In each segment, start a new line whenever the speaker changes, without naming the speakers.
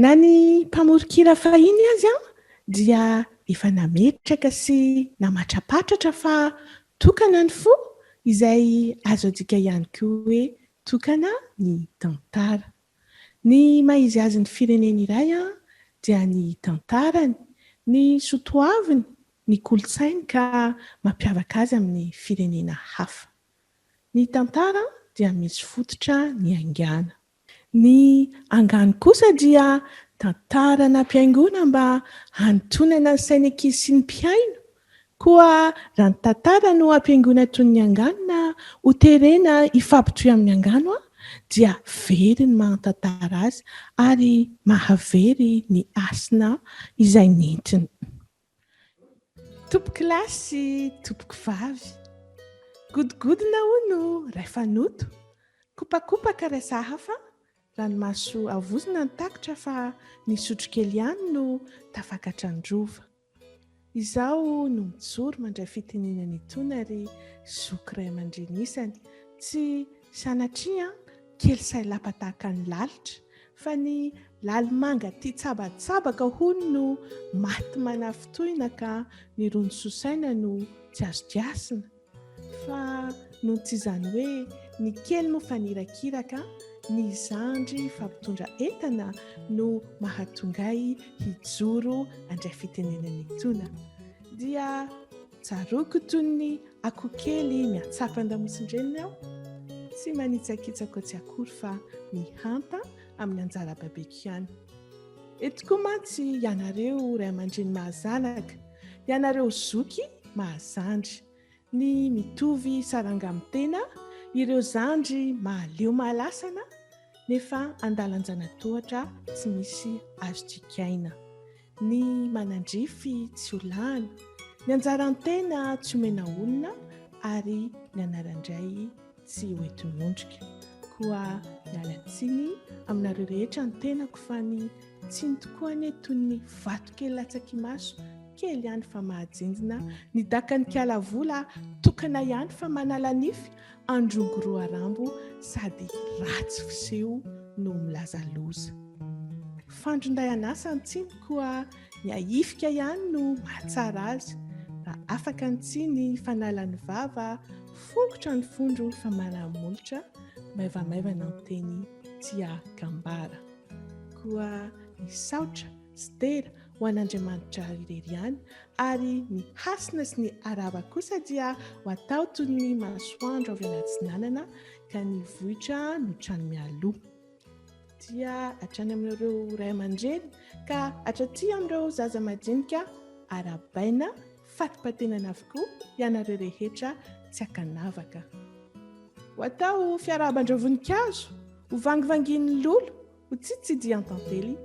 Na ny mpamoron-kira fahiny aza dia efa nametraka sy namatrapatratra fa tokana ny fo, izay azo adika ihany koa hoe tokana ny tantara. Ny maha izy azy ny firenena iray dia ny tantarany, ny soatoaviny, ny kolontsainy ka mampiavaka azy amin'ny firenena hafa. Ny tantara dia misy fototra niaingàna. Ny angano kosa dia tantara nampihaingoana mba hanintonana ny sain'ny ankizy sy ny mpihaino. Koa raha ny tantara no ampihaingoina toy ny angano na hoterena hifampitohy amin'ny angano dia very ny maha-tantara azy ary mahavery ny hasina izay nentiny. Tompoko lahy sy tompoko vavy. Godogodona hono ray fanoto. Kopakopaka ray sahafa, ranomaso avozona ny takotra fa ny sotrokely ihany no tafakatra an-drova. Izaho no mijoro mandray fitenenana itony ary zoky ray aman-dreny isany. Tsy sanatria an, kely sailapa tahaka ny lalitra Fa ny lalimanga tia tsabatsabaka hono no maty manafintohina ka ny rony sosaina no tsy azo diasina. Fa nony tsy izany hoe ny kely moa fanirakiraka, ny zandry fampitondra entana no mahatonga ahy hijoro handray fitenenana itona. Dia tsaroako toy ny akohokely miantsapa an-damosin-dreniny aho, tsy manitsakitsako tsy akory fa mihanta amin'ny anjara babeko ihany. Eto koa mantsy ianareo ray aman-dreny mahazanaka, ianareo zoky mahazandry, ny mitovy saranga amin'ny tena, ireo zandry mahaleo mahalasana nefa andalan-janatohatra tsy misy azo dikaina. Ny manandrify tsy ho lany, ny anjaran-tena tsy omena olona ary ny anaran-dray tsy ho enti-miondrika. Koa miala tsiny aminareo rehetra ny tenako fa ny tsiny tokoa anie toy ny vato kely latsak'imaso, kely ihany fa mahajinjina, ny dakan'ny kiala vola tokana ihany fa manala nify, androngo roarambo sady ratsy fiseho no milaza loza. Fandronday an'asa ny tsiny koa ny ahifika ihany no mahatsara azy. Raha afaka ny tsiny fanala ny vava, fongotra ny fondro fa manamolotra, maivamaivana ny teny tia gambara. Koa misaotra sy dera ho an'Andriamanitra irery ihany ary ny hasina sy ny arahaba kosa dia ho atao toy ny masoandro avy any atsinanana ka ny vohitra no trano mialoha. Dia hatrany amin'ireo ray aman-dreny ka hatraty amin'ireo zaza madinika arahabaina fatipatenana avokoa ianareo rehetra tsy ankanavaka. Ho atao fiarahaban-dreo voninkazo, ho vangivangian'ny lolo, Ho tsitsidian-tantely,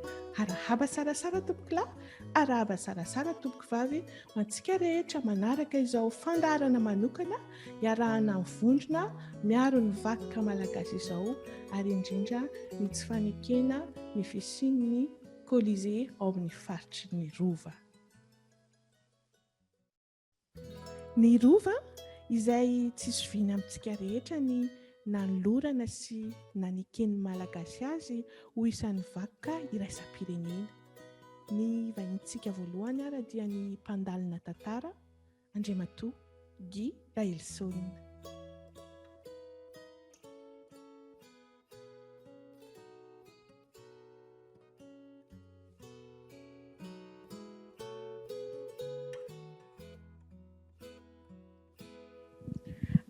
arahaba sarasara tompokolahy, arahaba sarasara tompokovavy ho antsika rehetra manaraka izao fandaharana manokana iarahana amin'ny vondrona miaro ny vakoka malagasy izao ary indrindra ny tsy fanekena ny fisian'ny Colisée ao amin'ny faritry ny Rova. Ny Rova, izay tsy zoviana amintsika rehetra ny nanolorana sy naneken'ny Malagasy azy ho isan'ny vakoka iraisam-pirenena. Ny vahintsika voalohany ara dia ny mpandalina tantara, Andriamatoa Guy Raelison.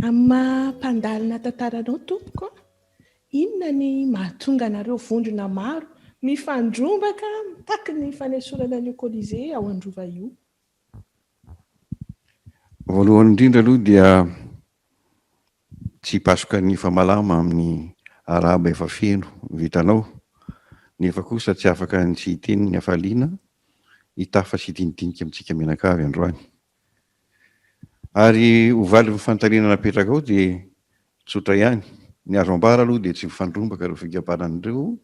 Amin'ny maha mpandalina tantara anao tompoko a, inona ny mahatonga anareo vondrona maro mifandrombaka mitaky ny fanesorana an'io Colisée ao Androva io?
Voalohany indrindra aloha dia tsy hipasoka ny famalama amin'ny arahaba efa feno vitanao, nefa kosa tsy afaka ny tsy hiteny ny hafaliana hitafa sy hidinidinika amintsika mianakavy androany. Ary ho valin'ny fanontaniana napetrakao dia tsotra ihany, ny azo ambara aloha dia tsy mifandrombaka ireo fikambanana ireo,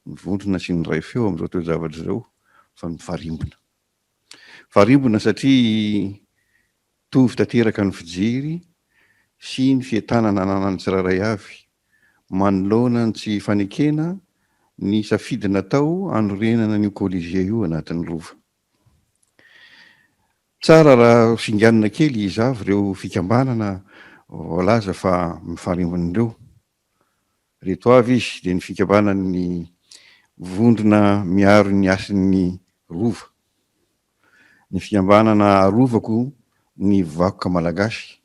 ny vondrona sy ny iray feo amin'izao toe-javatra izao fa mifarimbona. Farimbona satria mitovy tanteraka ny fijery sy ny fientanana ananan'ny tsirairay avy manoloana ny tsy fanekena ny safidy natao hanorenana an'io Colisée io anatin'ny Rova. Tsara raha singanina kely iza avy ireo fikambanana voalaza fa mifarimbona ireo. Ireto avy izy dia ny fikambanan'ny vondrona miaro ny hasin'ny Rova, ny fikambanana Arovako ny vakoka malagasy,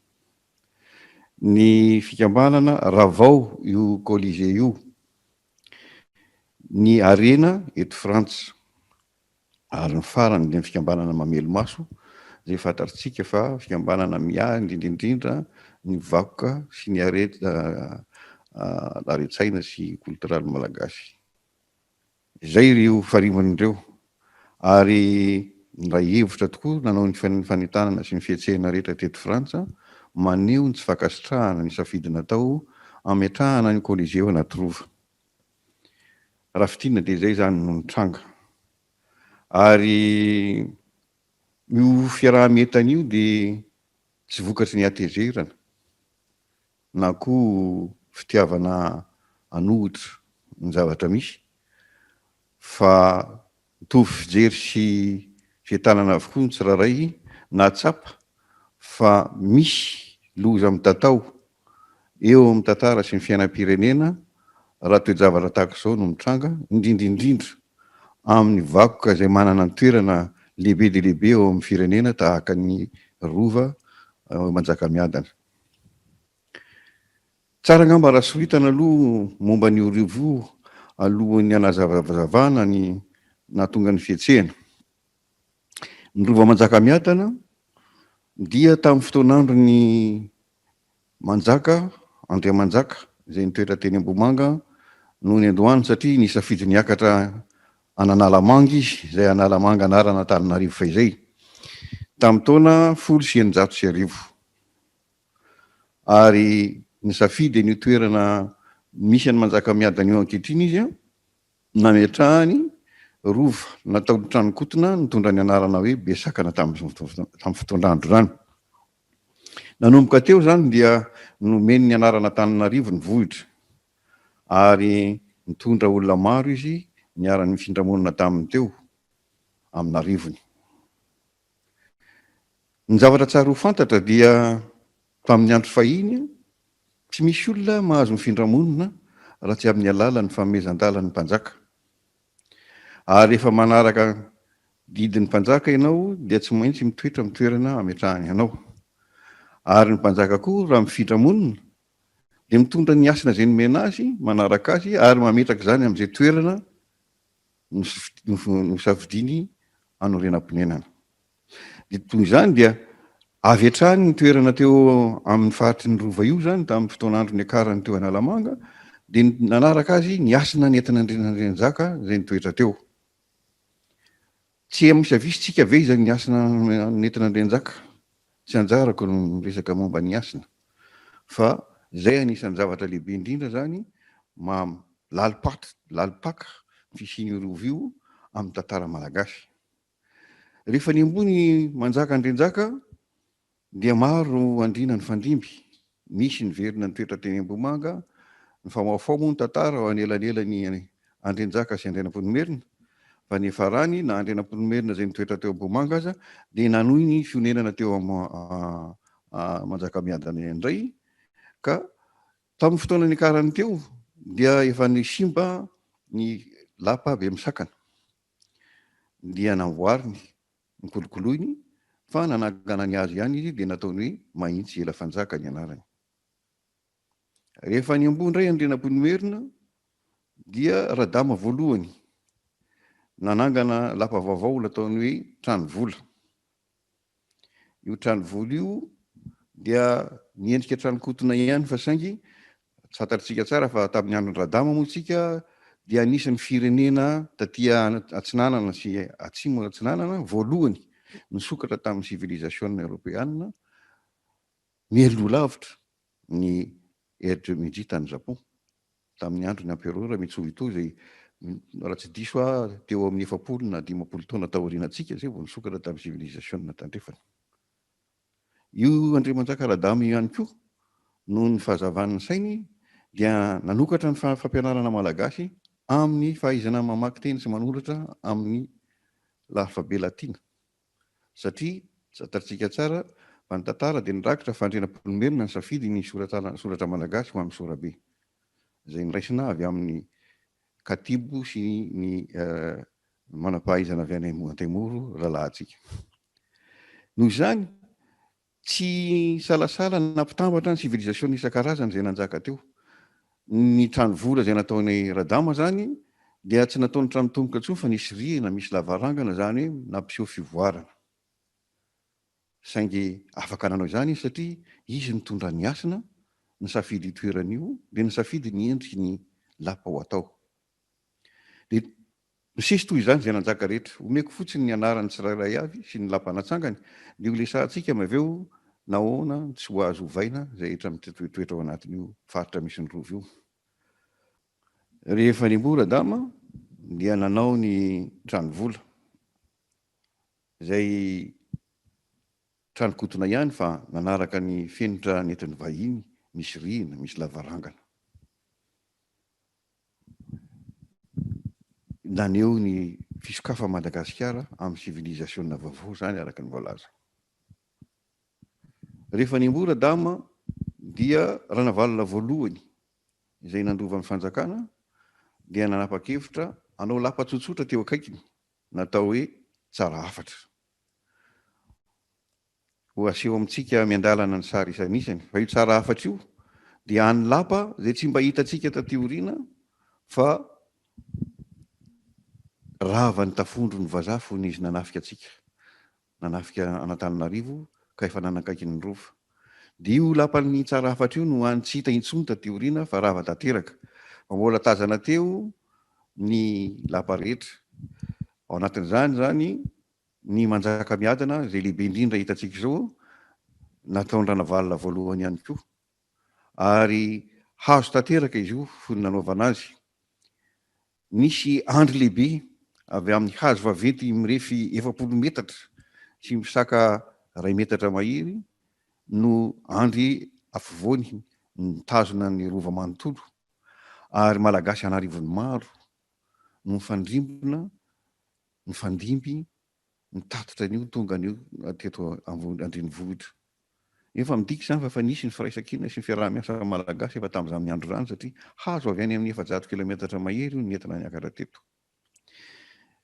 ny fikambanana Ravao io Colisée io, ny Arena eto Frantsa. Ary ny farany dia ny fikambanana Mamelomaso izay fantatrtsika fa fikambanana miahy indrindra indrindra ny vakoka sy ny haren-tsaina sy koltoraly malagasy. Izay ireo farimbony ireo. Ary niray hevitra tokoa nanao ny fanentanana sy ny fihetsehana rehetra teto Frantsa maneho ny tsy fankasitrahana ny safidy natao hametrahana ny Colisée ao anaty Rova. Raha fintinina dia izay izany no nitranga. Ary io fiaraha-mientana io dia tsy vokatry ny hatezerana na koa fitiavana hanohitra ny zavatra misy fa Mitovy fijery sy fientanana avokoa ny tsirairay nahatsapa fa misy loza mitatao eo amin'ny tantara sy ny fiainam-pirenena raha toe-javatra tahaka izao no mitranga, indrindra indrindra amin'ny vakoka izay manana ny toerana lehibe dia lehibe eo amin'ny firenena tahaka ny Rova Manjakamiadana. Tsara angamba raha soritana aloha momba an'io rivo io alohan'ny hanazavazavana ny nahatonga ny fihetsehana. Ny Rova Manjakamiadana dia tamin'ny fotoan'andron'ny Manjaka, Andriamanjaka, izay nitoetra teny Ambohimanga no niandohany satria nisafidy ny hiakatra an'Analamanga izy, izay Analamanga anaran'Antananarivo fahizay, tamin'ny taona 1610. Ary nisafidy an'io toerana misy an'i Manjakamiadana io ankehitriny izy, nametrahany rova nataony tranokotona nitondra ny anarana hoe Besakana tamin'ny fotoan'andro izany. Nanomboka teo izany dia nomeny ny anarana Antananarivo ny vohitra, ary nitondra olona maro izy niara-nifindra monina taminy teo amin'arivony. Ny zavatra tsara ho fantatra dia tamin'ny andro fahiny, tsy misy olona mahazo mifindra monina raha tsy amin'ny alalan'ny fanomezan-dalan'ny mpanjaka. Ary rehefa manaraka didin'ny mpanjaka ianao dia tsy maintsy mitoetra amin'ny toerana ametrahany anao. Ary ny mpanjaka koa raha mifindra monina dia mitondra ny hasina izay nomena azy manaraka azy ary mametraka izany amin'izay toerana nosafidiany hanorenam-ponenana. Dia toy izany dia avy hatrany ny toerana teo amin'ny faritry ny Rova io izany tamin'ny fotoan'andro niakarany teo Analamanga dia nanaraka azy ny hasina nentin'Andrianandrianjaka izay nitoetra teo. Tsy amisavisitsika ve izany hasina nentin'Andrianjaka? Tsy anjarako no miresaka momba ny hasina fa izay anisan'ny zavatra lehibe indrindra izany maha lalim-paty, lalim-paka ny fisian'io rova io amin'ny tantara malagasy. Rehefa niamboho ny Manjaka Andrianjaka. Dia maro andriana nifandimby, nisy niverina nitoetra teny Ambohimanga, nifamahofaho moa ny tantara ao anelanelan'i Andrianjaka sy Andrianampoinimerina, fa niafarany na Andrianampoinimerina izay nitoetra teo Ambohimanga aza dia nanohy ny fionenana teo Manjakamiadana indray ka tamin'ny fotoana niakarany teo dia efa nisimba ny lapa Bemisakana dia namboariny Nokolokoloiny fa nanangana ny hazo ihany izy dia nataony hoe Mahitsy ela fanjaka ny anarany. Rehefa niamboho indray Andrianampoinimerina dia Radama voalohany nanangana lapa vaovao nataony hoe Tranovola. Io tranovola io dia miendrika tranokotona ihany fa saingy fantatritsika tsara fa tamin'ny andron'i Radama moa isika dia anisan'ny firenena taty atsinanana sy atsimo atsinanana voalohany nisokatra tamin'ny sivilizasiona eoropeana mialoha lavitra ny Ère de Meiji tany Japon tamin'ny andron'ny Empereur Mitsuhito izay raha tsy diso aho teo amin'ny 40 na 50 taona taorianantsika izay vao nisokatra tamin'ny sivilizasiona tandrefana. Io Andriamanjaka Radama io ihany koa noho ny fahazavan'ny sainy dia nanokatra ny fampianarana malagasy amin'ny fahaizana mamaky teny sy manoratra amin'ny alfabe latina. Satria fantatsika tsara fa ny tantara dia nirakitra fa Andrianampoinimerina nisafidy ny soratra malagasy ho amin'ny sorabe, izay noraisina avy amin'ny katibo sy ny manam-pahaizana avy any Antaimoro rahalahintsika. Noho izany, Tsy nisalasala nampitambatra ny sivilizasiona isan-karazany izay nanjaka teo. Ny trano vola izay nataon'i Radama izany dia tsy nataony trano tomboka intsony fa nisy rihana, misy lavarangana, izany hoe nampiseho fivoarana. Saingy afaka nanao izany izy satria izy nitondra ny hasina, nisafidy io toerana io, dia nisafidy ny endriky ny lapa ho atao. Dia Misesy toy izany izay nanjaka rehetra. Omeko fotsiny ny anaran'ny tsirairay avy sy ny lapa natsangany, dia ho lesahantsika avy eo nahoana no tsy ho azo ovaina izay rehetra mitoetoetra ao anatin'io faritra misy ny rova io. Rehefa niamboho Radama dia nanao ny trano vola, izay trano kotona ihany fa nanaraka ny fenitra nentin'ny vahiny, misy rihina, misy lavarangana. Naneho ny fisokafan'i Madagasikara amin'ny sivilizasiona vaovao izany araka ny voalaza. Rehefa niamboho Radama dia Ranavalona voalohany izay nandova ny fanjakana dia nanapa-kevitra hanao lapa tsotsotra teo akaikiny natao hoe Tsarahafatra. Ho aseho amintsika miandalana ny sary isanisany fa io tsara hafatra io dia any lapa izay tsy mba hitantsika taty aoriana fa rava ny tafondro ny vazaha fony izy nanafika antsika, nanafika an'Antananarivo ka efa nanakaiky ny rova. Dia io lapan'ny tsara hafatra io no hany tsy hita intsony taty aoriana fa rava tanteraka. Fa mbola tazana teo ny lapa rehetra. Ao anatin'izany izany Ny Manjakamiadana izay lehibe indrindra hitantsika izao, nataon-dRanavalona voalohany ihany koa. Ary hazo tanteraka izy io fony nanaovana azy. Nisy andry lehibe avy amin'ny hazo vaventy mirefy 40 metatra sy misaka iray metatra mahery no andry afovoany nitazona ny rova manontolo, ary Malagasy an'arivony maro no nifandrimbona nifandimby nitatitra an'io tonga an'io teto an-drenivohitra. Efa midika izany fa efa nisy ny firaisankina sy ny fiaraha-miasa malagasy efa tamin'izany andro izany satria hazo avy any amin'ny 400 kilometatra mahery io nentina niakatra teto.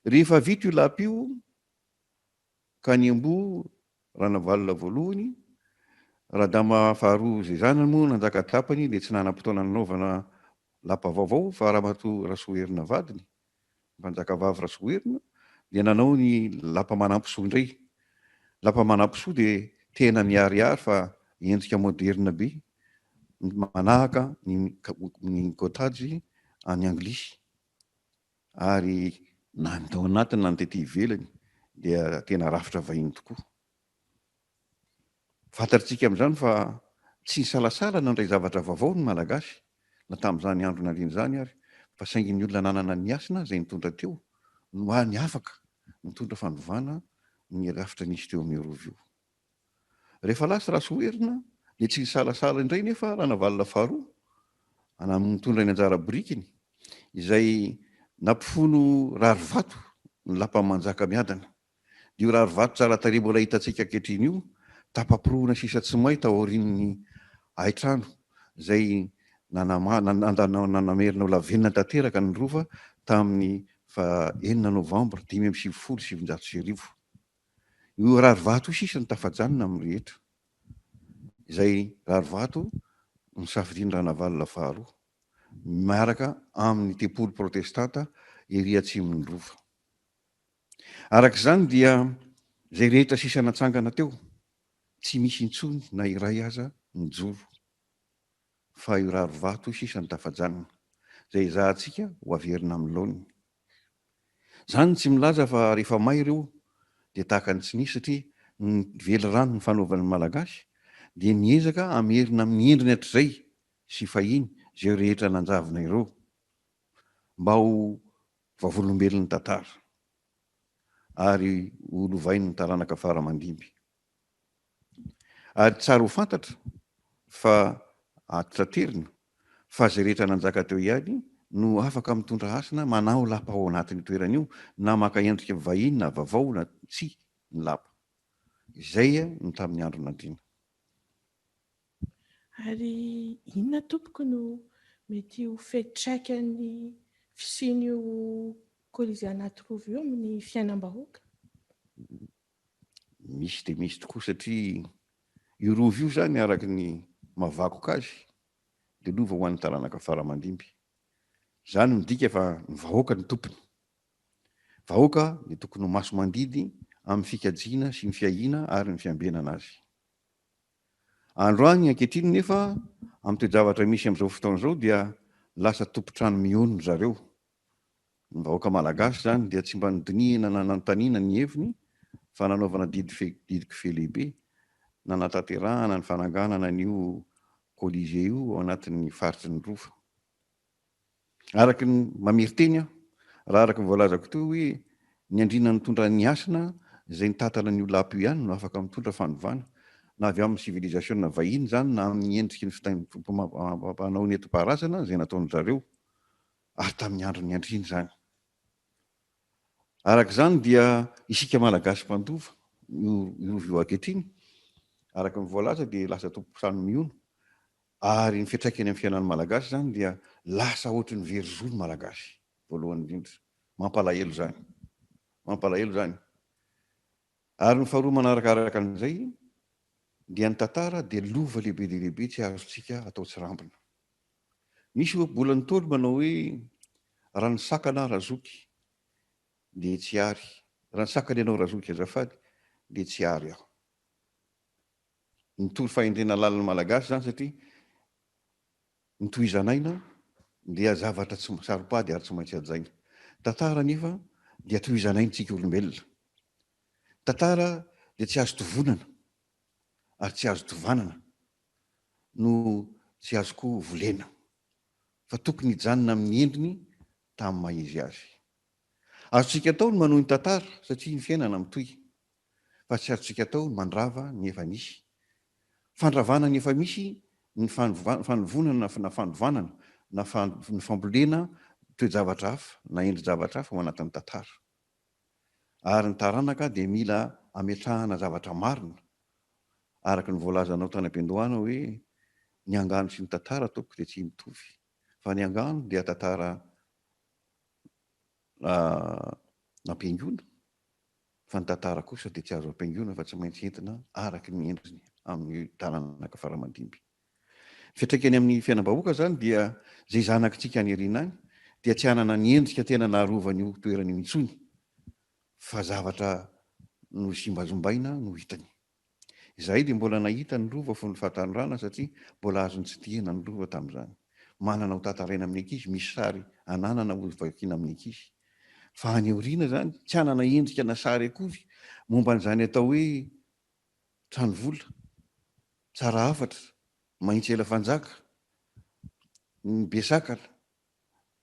Rehefa vita io lapa io ka niamboho Ranavalona voalohany, Radama faharoa izay zanany moa nanjaka tapany dia tsy nanam-potoana nanaovana lapa vaovao fa Ramatoa Rasoherina vadiny Mpanjakavavy Rasoherina dia nanao ny lapa Manampisoa indray. Lapa Manampisoa dia tena miharihary fa endrika moderina be manahaka ny ny cottage any anglisy ary na ny tao anatiny na ny tety ivelany dia tena rafitra vahiny tokoa. Fantatritsika amin'izany fa tsy nisalasala nandray zavatra vaovao ny Malagasy na tamin'izany andro nandriana izany ary fa saingy ny olona nanana ny hasina izay nitondra teo no hany afaka nitondra fanovana ny rafitra nisy teo amin'ny rova io. Rehefa lasa Rasoherina dia tsy nisalasala indray nefa Ranavalona faharoa nitondra ny anjara birikiny izay nampifono rarivato ny lapan'i Manjakamiadana. Io rarivato tsara tarehy mbola hitantsika ankehitriny io, tapa-pirohona sisa tsy may tao aorian'ny haitrano izay nanamerina ho lavenona tanteraka ny Rova tamin'ny faha enina novambra 1995. Io rarivato io sisa no tafajanona amin'ny rehetra. Izay rarivato nosafidian'i Ranavalona faharoa, miaraka amin'ny tempoly protestanta ery atsimon'ny Rova. Araka izany dia izay rehetra sisa natsangana teo, tsy misy intsony na iray aza nijoro, fa io rarivato io sisa no tafajanona, izay ezahantsika ho averina amin'ny laoniny. Izany tsy milaza fa rehefa may ireo dia tahaka ny tsy nisy satria ny velirano nifanaovan'ny Malagasy dia niezaka hamerina amin'ny endriny hatrizay sy fahiny izay rehetra nanjavona ireo mba ho vavolombelon'ny tantara ary ho lovain'ny taranaka fara aman-dimby. Ary tsara ho fantatra fa antitraterina fa izay rehetra nanjaka teo ihany no afaka mitondra hasina manao lapa ao anatin'io toerana io na maka endrika vahiny na vaovao na tsia ny lapa. Izay no tamin'ny andron'Andriana.
Ary inona tompoko no mety ho fiantraikan'ny fisian'io Colisée Anatirova io amin'ny fiainam-bahoaka?
Misy dia misy tokoa satria io rova io izany araka ny mahavakoka azy dia lova ho an'ny taranaka fara aman-dimby. Izany midika fa ny vahoaka no tompony. Vahoaka dia tokony ho maso mandidy amin'ny fikajiana sy ny fiahiana ary ny fiambenana azy. Androany ankehitriny nefa amin'ny toe-javatra misy amin'izao fotoana izao dia lasa tompon-trano mihono ry zareo. Ny vahoaka malagasy izany dia tsy mba nodinihina na nanontaniana ny heviny fa nanaovana didy fe didy kofehy lehibe nanatanterahana ny fananganana an'io Colisée io ao anatin'ny faritry ny Rova. Araka ny mamerin-teny aho, raha araka ny voalazako teo hoe ny andriana nitondra ny hasina izay nitantana an'io lapa io ihany no afaka mitondra fanovana, na avy amin'ny sivilizasiona vahiny izany na amin'ny endriky ny fitaim-panao nentim-paharazana izay nataon-dry zareo ary tamin'ny andron'ny andriana izany. Araka izany dia isika Malagasy mpandova io rova io ankehitriny, araka ny voalaza dia lasa tompon-trano mihono Ary ny fiantraikany amin'ny fiainan'ny Malagasy izany dia lasa ohatry ny very zo ny Malagasy, voalohany indrindra. Mampalahelo izany. Mampalahelo izany. Ary ny faharoa manarakaraka an'izay dia ny tantara dia lova lehibe dia lehibe tsy azontsika atao tsirambina. Misy ohabolana Ntaolo manao hoe raha nisakana aho Razoky dia tsy ary, raha nisakana ianao Razoky azafady dia tsy ary aho. Mitory fahendrena lalin'ny Malagasy izany satria ny tohizan'aina dia zavatra tsy saro-pady ary tsy maintsy hajaina. Tantara anefa dia tohizan'aintsika olombelona. Tantara dia tsy azo tovonana ary tsy azo tovanana no tsy azo koa volena fa tokony hijanona amin'ny endriny tamin'ny maha izy azy. Azontsika atao ny manohy ny tantara satria ny fiainana mitohy. Fa tsy azontsika atao ny mandrava ny efa misy. Fandravana ny efa misy ny fanovonana na fanovanana na ny fambolena toe-javatra hafa na endri-javatra hafa ao anatin'ny tantara. Ary ny taranaka dia mila ametrahana zavatra marina araka ny voalazanao tany am-piandohana hoe ny angano sy ny tantara tompoko dia tsy mitovy fa ny angano dia tantara nampihaingoana fa ny tantara kosa dia tsy azo ampihaingoana fa tsy maintsy entina araka ny endriny amin'ny taranaka fara aman-dimby. Ny fiantraikany amin'ny fiainam-bahoaka izany dia izay zanakitsika any aoriana any dia tsy hanana ny endrika tena naharovany io toerana io intsony fa zavatra nozimbazimbaina no hitany. Izahay dia mbola nahita ny Rova fony fahatanorana satria mbola azo notsidihina ny Rova tamin'izany. Manana ho tantaraina amin'ny ankizy, misy sary ananana ho vakiana amin'ny ankizy. Fa any aoriana izany, tsy hanana endrika na sary akory momba an'izany atao hoe tranovola, tsara hafatra, mahitsy ela fanjaka, ny besakana,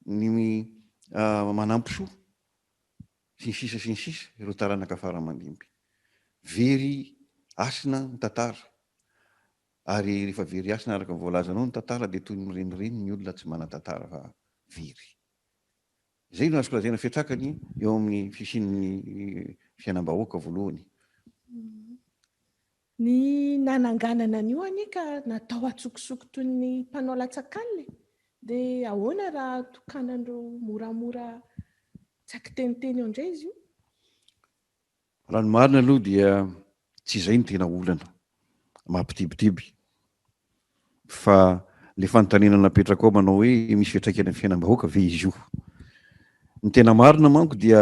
ny manampisoa. sy ny sisa sy ny sisa ireo taranaka fara aman-dimby. Very hasina ny tantara. Ary rehefa very hasina araka ny voalazanao ny tantara dia toy ny mirenireny ny olona tsy manan-tantara fa very. Izay no azoko lazaina fiatrakany eo amin'ny fisian'ny fiainam-bahoaka voalohany.
Ny nananganana an'io anie ka natao antsokosoko toy ny mpanao latsak'alina e! Dia ahoana raha tokanan'ireo moramora tsy an-kiteniteny eo indray izy io?
Raha ny marina aloha dia tsy izay no tena olana mampitebiteby fa le fanontaniana napetrakao manao hoe misy fiantraikany amin'ny fiainam-bahoaka ve izy io? Ny tena marina manko dia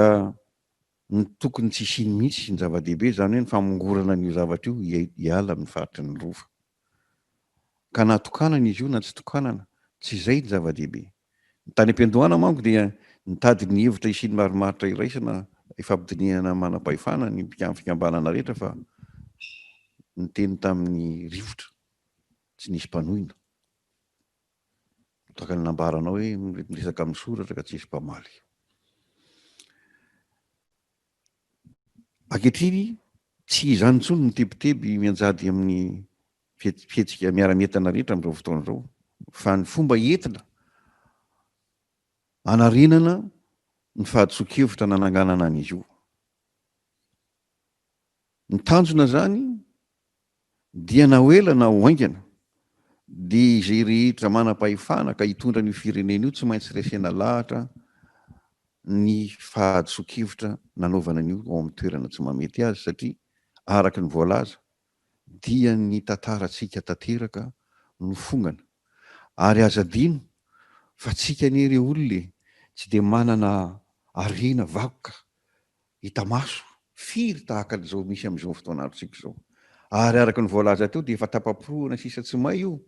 ny tokony tsy hisiany mihitsy ny zava-dehibe izany hoe ny famongorana an'io zavatra io hiala amin'ny faritry ny rova. Ka na tokanana izy io na tsy tokanana, tsy izay ny zava-dehibe. Ny tany am-piandohana manko dia nitady ny hevitra hisian'ny marimaritra iraisana hifampidinihana amin'ny manam-pahefana ny fikambanana rehetra fa niteny tamin'ny rivotra, tsy nisy mpanohina. Tahaka ny nambaranao hoe miresaka amin'ny soratra ka tsisy mpamaly. Ankehitriny, tsy izany intsony ny tebiteby mianjady amin'ny fihetsika miara-mientana rehetra amin'izao fotoana izao, fa ny fomba entina hanarenana ny fahadisoan-kevitra nananganana an'izy io. Ny tanjona izany dia na ho ela na ho haingana dia izay rehetra manam-pahefana ka hitondra an'io firenena io tsy maintsy resena lahatra ny fahadisoan-kevitra nanaovana an'io ao amin'ny toerana tsy mahamety azy satria araka ny voalaza dia ny tantarantsika tanteraka no fongana ary aza adino fa tsika anie re olona e tsy dia manana harena vakoka hita maso firy tahaka an'izao misy amin'izao fotoan'androntsika izao. Ary araka ny voalaza teo dia efa tapa-porohana sisa tsy may io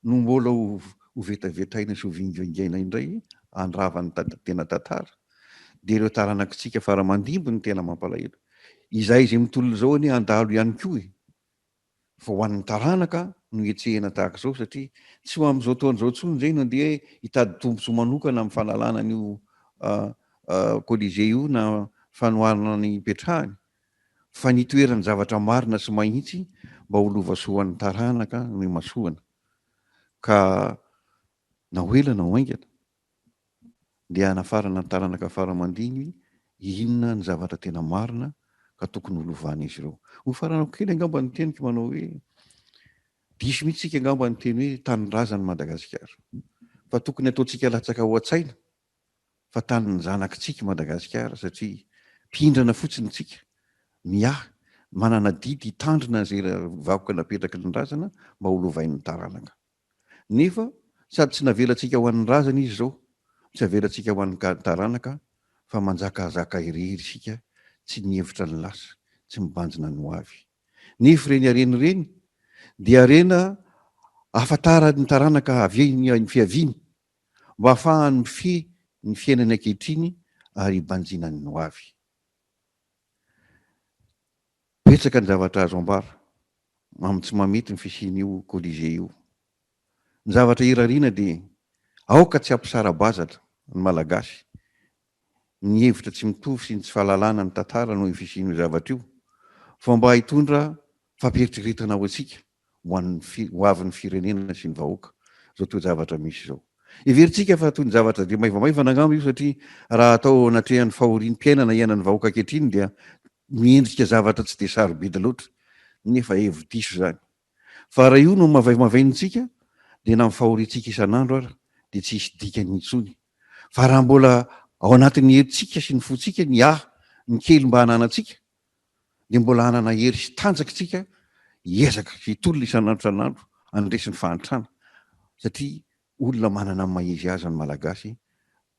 no mbola ho vetavetaina sy ho vingaingaina indray handrava ny tena tantara. Dia ireo taranakitsika fara aman-dimby no tena mampalahelo. Izahay izay mitolona izao anie handalo ihany koa e! Fa ho an'ny taranaka no hetsehina tahaka izao satria tsy ho amin'izao taona izao intsony izay no andeha hitady tombontsoa manokana amin'ny fanalana an'io Colisée io na fanoharana ny hipetrahany fa ny hitoeran'ny zavatra marina sy mahitsy mba ho lovasoan'ny taranaka no imasoana ka na ho ela na ho haingana dia hanafarana ny taranaka fara aman-dimy inona ny zavatra tena marina ka tokony ho lovan'izy ireo. Ho faranako kely angamba ny teniko manao hoe diso mihitsy isika angamba ny teny hoe tanindrazan'i Madagasikara fa tokony ataontsika latsaka ao an-tsaina fa tanin'ny zanakitsika Madagasikara satria mpindrana fotsiny isika miahy manana adidy hitandrina izay vakoka napetraky ny razana mba ho lovain'ny taranaka. Nefa sady tsy navelantsika ho an'ny razana izy izao, tsy avelantsika ho an'ny taranaka fa manjakazaka irery isika tsy mihevitra ny lasa, tsy mibanjina ny ho avy. Nefa ireny harena ireny dia harena ahafantaran'ny taranaka avy ny fiaviany mba hahafahany mifehy ny fiainany ankehitriny ary hibanjinany ny ho avy. Betsaka ny zavatra azo ambara amin'ny tsy mahamety ny fisian'io Colisée io. Ny zavatra irariana dia aoka tsy hampisara-bazana ny Malagasy ny hevitra tsy mitovy sy ny tsy fahalalana ny tantara noho io fisian'io zavatra io fa mba hitondra fampieritreretana ho antsika ho an'ny ho avin'ny firenena sy ny vahoaka izao toe-javatra misy izao. Heverintsika fa toy ny zavatra dia maivamaivana angamba io satria raha atao eo anatrehan'ny fahoriam-piainana iainan'ny vahoaka ankehitriny dia miendrika zavatra tsy dia sarobidy loatra nefa hevi-diso izany. Fa raha io no mavaimavainintsika dia na ny fahoriantsika isan'andro ara dia tsy hisy dikany intsony. Fa raha mbola ao anatin'ny herintsika sy ny fontsika ny ahy ny kely mba ananantsika dia mbola hanana hery sy tanjaka isika hiezaka sy hitolona isan'andro isan'andro handresy ny fahantrana satria olona manana ny maha izy azy ny Malagasy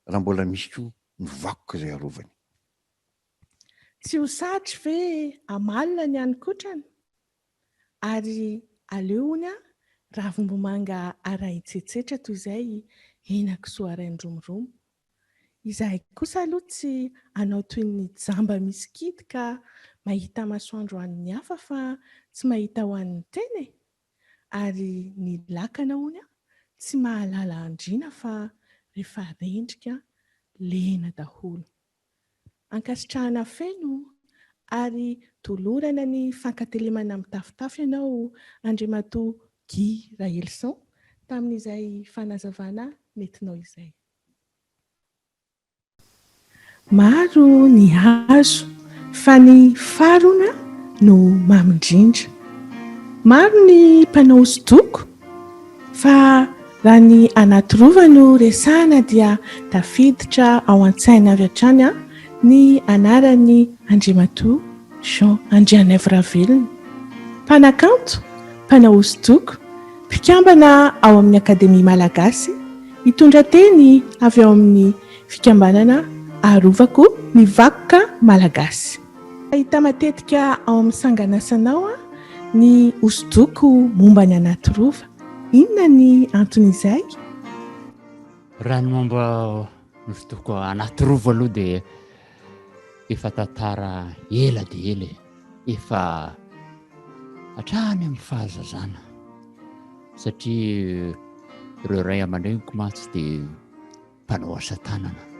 raha mbola misy koa ny vakoka izay arovany.
Tsy ho satry ve hamalona ny hanin-kotrana? Ary aleo hono ravimbomanga arahin-tsetsetra toy izay henakisoa arahin-dromoromo. Izahay kosa aloha tsy hanao toy ny jamba misy kidy ka mahita masoandro ho an'ny hafa fa tsy mahita ho an'ny tena e! Ary ny lakana hono tsy mahalala andriana fa rehefa rendrika lena daholo. Ankasitrahana feno ary tolorana ny fankatelemana mitafotafo ianao Andriamatoa. Guy Rahelison tamin'izay fanazavana nentinao izay. Maro ny hazo fa ny farona no mamy indrindra. Maro ny mpanao hosodoko fa raha ny anaty rova no resahana dia tafiditra ao an-tsaina avy hatrany ny anaran'i Andriamatoa Jean Andrianaivoravelona, mpanakanto, mpanao hosodoko, mpikambana ao amin'ny Akademia Malagasy Hitondra teny avy ao amin'ny fikambanana Arovako ny vakoka malagasy. Hita matetika ao amin'ny sanganasanao ny hosodoko momba ny anaty rova. Inona ny anton'izay?
Raha ny momba ny hosodoko anaty rova aloha dia efa tantara ela dia ela e. Efa hatrany amin'ny fahazazana. Satria ireo ray aman-dreniko mantsy dia mpanao asa tanana.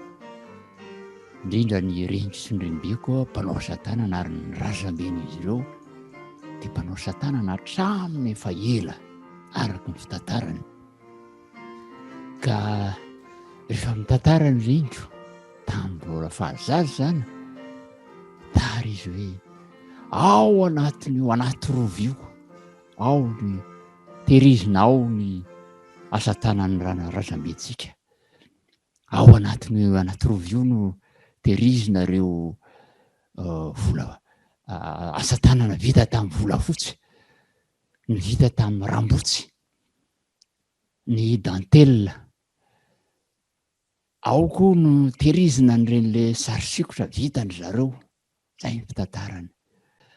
Indrindra ny reniko sy ny renibeko mpanao asa tanana ary ny razamben'izy ireo dia mpanao asa tanana hatramin'ny efa ela araka ny fitantarany. Ka rehefa mitantara ny reniko tamin'ny mbola fahazaza izany, tara izy hoe ao anatin'io anaty rova io Ao ny tehirizina ao ny asa tanan'ny razambentsika. Ao anatin'io anaty rova io no tehirizina ireo vola asa tanana vita tamin'ny volafotsy, ny vita tamin'ny rambotsy, ny dentelle. Ao koa no tehirizina an'ireny le sary sikotra vitan-dry zareo. Zay ny fitantarana.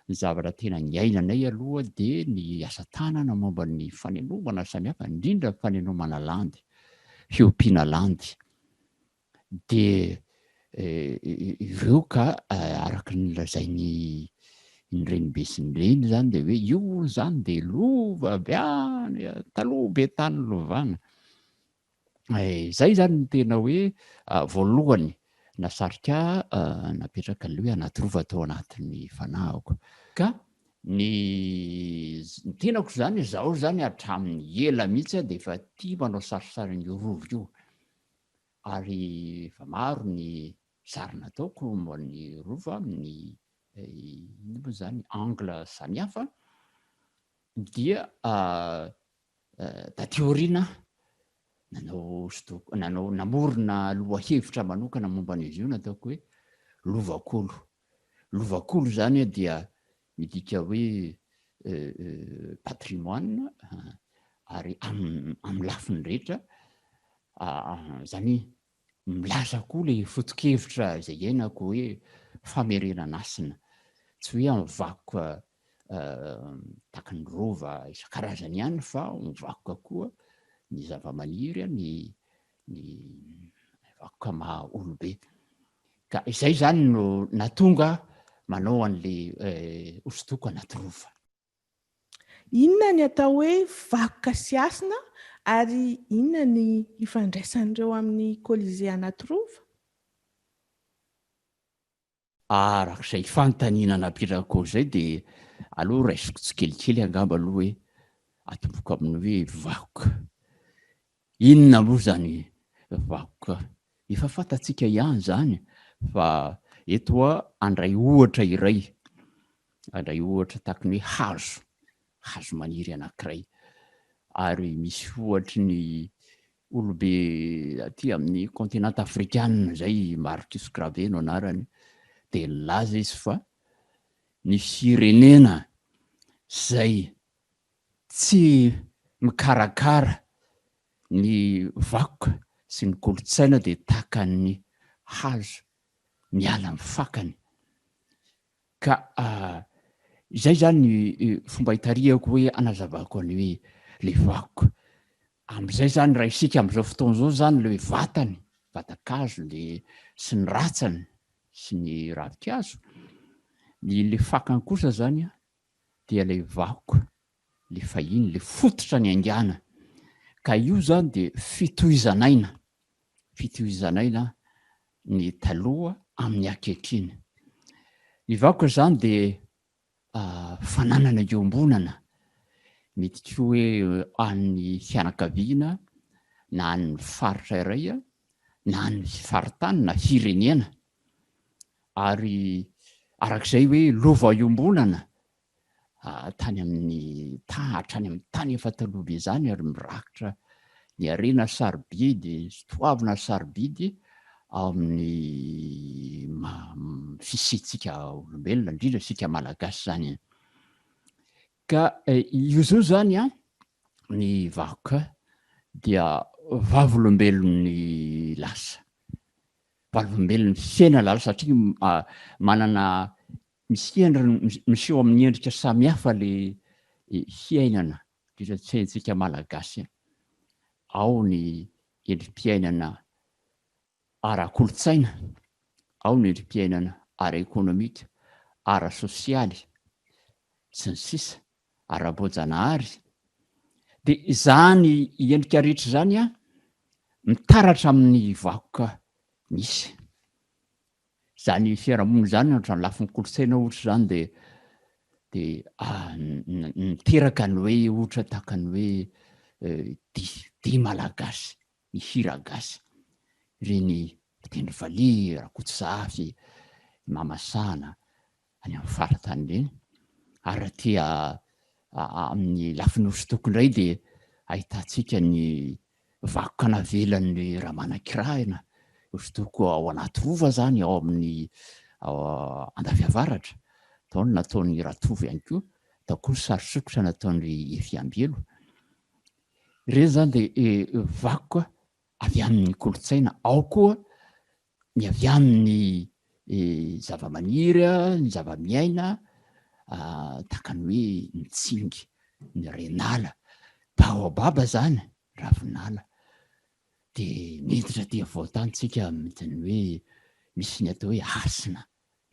Ny zavatra tena niainanay aloha dia ny asa tanana momba ny fanenomana samihafa, indrindra ny fanenomana landy, fiompiana landy. Dia ireo ka araka ny lazain'ny ny renibe sy ny reny izany dia hoe io izany dia lova avy any taloha be tany lovana. Izay izany no tena hoe voalohany nasarika ahy napetraka an'ilay hoe anaty rova tao anatin'ny fanahiko. Ka ny tenako izany, izaho izany hatramin'ny ela mihitsy aho dia efa tia manao sarisary an'io rova io. Ary efa maro ny sary nataoko momba ny rova amin'ny inona moa izany, angle samihafa. Dia Taty aoriana aho nanao hosodoko, nanao, namorona lohahevitra manokana momba an'izy io nataoko hoe Lovakolo. Lovakolo izany dia midika hoe patrimoine ary amin'ny lafiny rehetra, izany hoe Milaza koa ilay foto-kevitra izay iainako hoe famerenana hasina. Tsy hoe amin'ny vakoka tahaka ny rova isan-karazany ihany fa ny vakoka koa ny zavamaniry, ny ny vakoka maha olobe. Ka izay izany no nahatonga ahy manao an'ilay hosodoko anaty rova.
Inona ny atao hoe vakoka sy hasina ary inona ny ifandraisan'ireo amin'ny Colisée Anatirova?
Araka izay fanontaniana napetrako izay dia aleo raisiko tsikelikely angamba aloha hoe atomboko amin'ny hoe vakoka. Inona moa izany vakoka? Efa fantatsika ihany izany fa eto aho handray ohatra iray, handray ohatra tahaka ny hoe hazo, hazo maniry anankiray. Ary misy ohatry ny olobe aty amin'ny kontinanta afrikana izay, Marcus Garvey no anarany, dia nilaza izy fa ny firenena izay tsy mikarakara ny vakoka sy ny kolontsaina dia tahaka ny hazo miala amin'ny fakany. Ka izay izany ny fomba itarihako hoe anazavako ny hoe ilay vakoka. Amin'izay izany raha isika amin'izao fotoana izao izany ilay hoe vatany, vatan-kazo le sy ny ratsany sy ny ravinkazo, ny ilay fakany kosa izany dia ilay vakoka, ilay fahiny, ilay fototra niaingàna. Ka io izany dia fitohizan'aina, fitohizan'aina ny taloha amin'ny ankehitriny. Ny vakoka izany dia fananana iombonana. Mety koa hoe an'ny fianakaviana na an'ny faritra iray na an'ny faritany na firenena. Ary arak'izay hoe lova iombonana tany amin'ny hatrany amin'ny tany efa taloha be izany ary mirakitra ny harena sarobidy sy toavina sarobidy ao amin'ny fisiantsika olombelona, indrindra isika Malagasy izany. Ka io zao izany an, ny vakoka dia vavolombelon'ny lasa, vavolombelon'ny fiainana lasa satria manana Misy endriny, miseho amin'ny endrika samihafa le fiainana, indrindra tsy haintsika Malagasy. Ao ny endri-piainana ara-kolontsaina, ao ny endri-piainana ara-ekonomika, ara-sosialy, sy ny sisa, ara-boajanahary. Dia izany endrika rehetra izany mitaratra amin'ny vakoka misy. Izany fiarahamonina izany ohatran'ny lafiny kolontsaina ohatra izany dia dia niteraka ny hoe ohatra tahaka ny hoe dihy dihy malagasy, ny hira gasy, ireny mpitendry valiha, Rakotozafy, Mamasahana, any amin'ny faritany ireny. Ary aty amin'ny lafiny hosodoko indray dia ahitantsika ny vakoka navelan'ny Ramanakirahina, hosodoko ao anaty rova izany, ao amin'ny Andafiavaratra, tao ny nataon'i Ratovo ihany koa, tao koa ny sary sokitra nataon'i Efiambielo. Ireny izany dia vakoka avy amin'ny kolontsaina, ao koa ny avy amin'ny zavamaniry, ny zavamiaina, tahaka ny hoe ny tsingy, ny renala, baobab izany, ravinala. Dia miditra aty afovoan-tany tsika miditra ny hoe misy ny atao hoe hasina,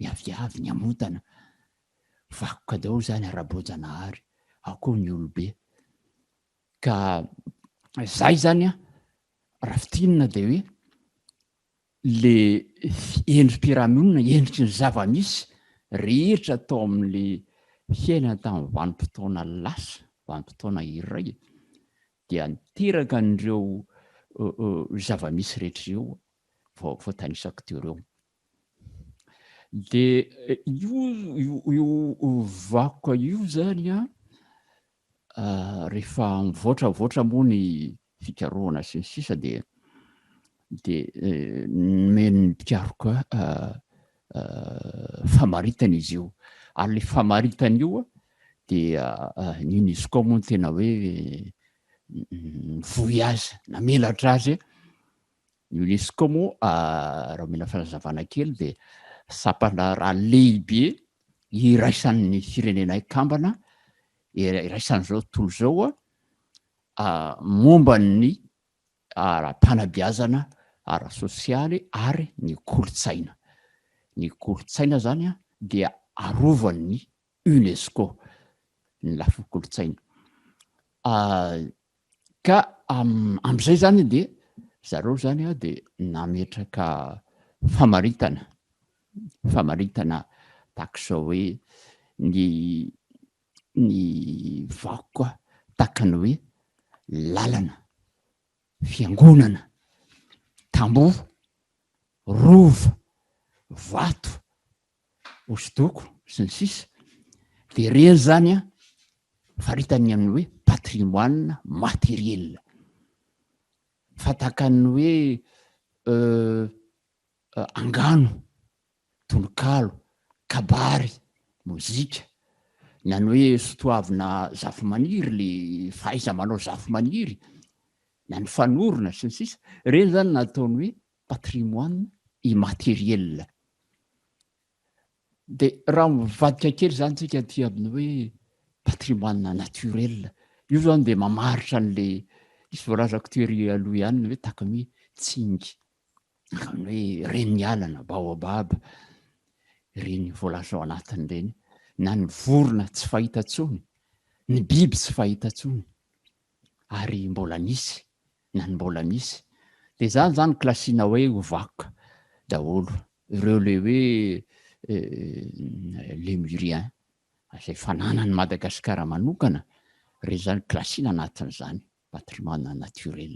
ny aviavy, ny amontana, vakoka daholo izany ara-boajanahary, ao koa ny olobe. Ka zay zany an, raha fintinina dia hoe le endri-piarahamonina, endriky ny zava-misy rehetra tao amin'le fiainana tamin'ny vanim-potoana lasa, vanim-potoana iray dia niteraka an'ireo zava-misy rehetra ireo voatanisako teo ireo. Dia io io vakoka io zany an, Rehefa mivoatravoatra moa ny fikarohana sy ny sisa dia dia nomen'ny mpikaroka famaritana izy io. Ary ilay famaritana io dia ny UNESCO moa no tena hoe nivoy azy, namelatra azy. Ny UNESCO moa raha omena fanazavana kely dia sampan-draharaha lehibe iraisan'ny firenena ikambana, iraisan'izao tontolo izao momba ny ara-panabeazana, ara-sosialy ary ny kolontsaina. Ny kolontsaina izany dia arovan'ny UNESCO, ny lafiny kolontsaina. Ka amin'izay izany dia zareo izany dia nametraka famaritana, famaritana tahaka izao hoe ny ny vakoka tahaka ny hoe lalana, fiangonana, tamboho, rova, vato, hosodoko, sy ny sisa Dia ireny izany an, faritany amin'ny hoe patrimoine matériel. Fa tahaka ny hoe angano, tononkalo, kabary, mozika, na ny hoe sotoavina zafimaniry, le fahaiza-manao zafimaniry, na ny fanorona, sy ny sisa, ireny izany no ataony hoe patrimoine immatériel. Dia raha mivadika kely izany tsika aty amin'ny hoe patrimoine naturel, io izany dia mamaritra an'le nisy voalazako tery aloha ihany ny hoe tahaka ny hoe tsingy, tahaka ny hoe reniala na baobab, ireny voalaza ao anatiny ireny, na ny vorona tsy fahita intsony, ny biby tsy fahita intsony, ary mbola nisy na ny mbola misy. Dia izany izany classina hoe ho vakoka daholo ireo le hoe Lémurien izay fananan'i Madagasikara manokana. Ireny izany classina anatin'izany patrimoine naturel.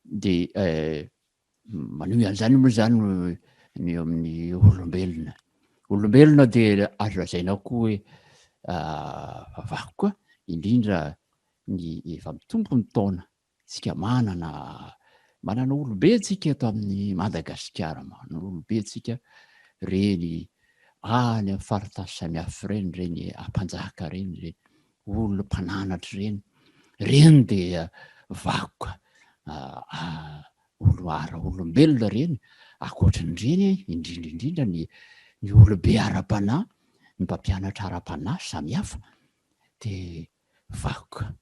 Dia manohy an'izany moa izany ny eo amin'ny olombelona. Olombelona dia azo lazaina koa hoe vakoka, indrindra ny efa mitombo ny taona. Tsika manana manana olobe tsika eto amin'ny Madagasikara, manana olobe tsika reny any amin'ny faritany samihafa ireny, ireny ampanjaka ireny, ireny olona mpananatra ireny, ireny dia vakoka olo ara olombelona ireny, ankoatran'ireny indrindra indrindra ny ny olobe ara-panahy, ny mpampianatra ara-panahy samihafa dia vakoka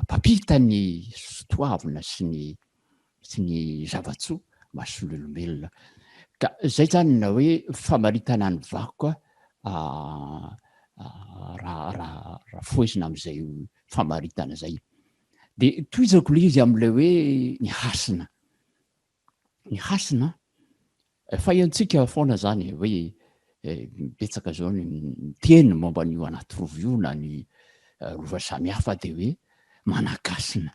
mpampita ny sotoavina sy ny sy ny zava-tsoa mahasolo olombelona. Ka zay zany na hoe famaritana ny vakoka raha raha raha fohezina amin'izay famaritana zay. De tohizako le izy amin'ilay hoe ny hasina. Ny hasina, efa henontsika foana zany e, hoe betsaka zao ny miteny momba an'io anaty rova io na ny rova samihafa de hoe manan-kasina,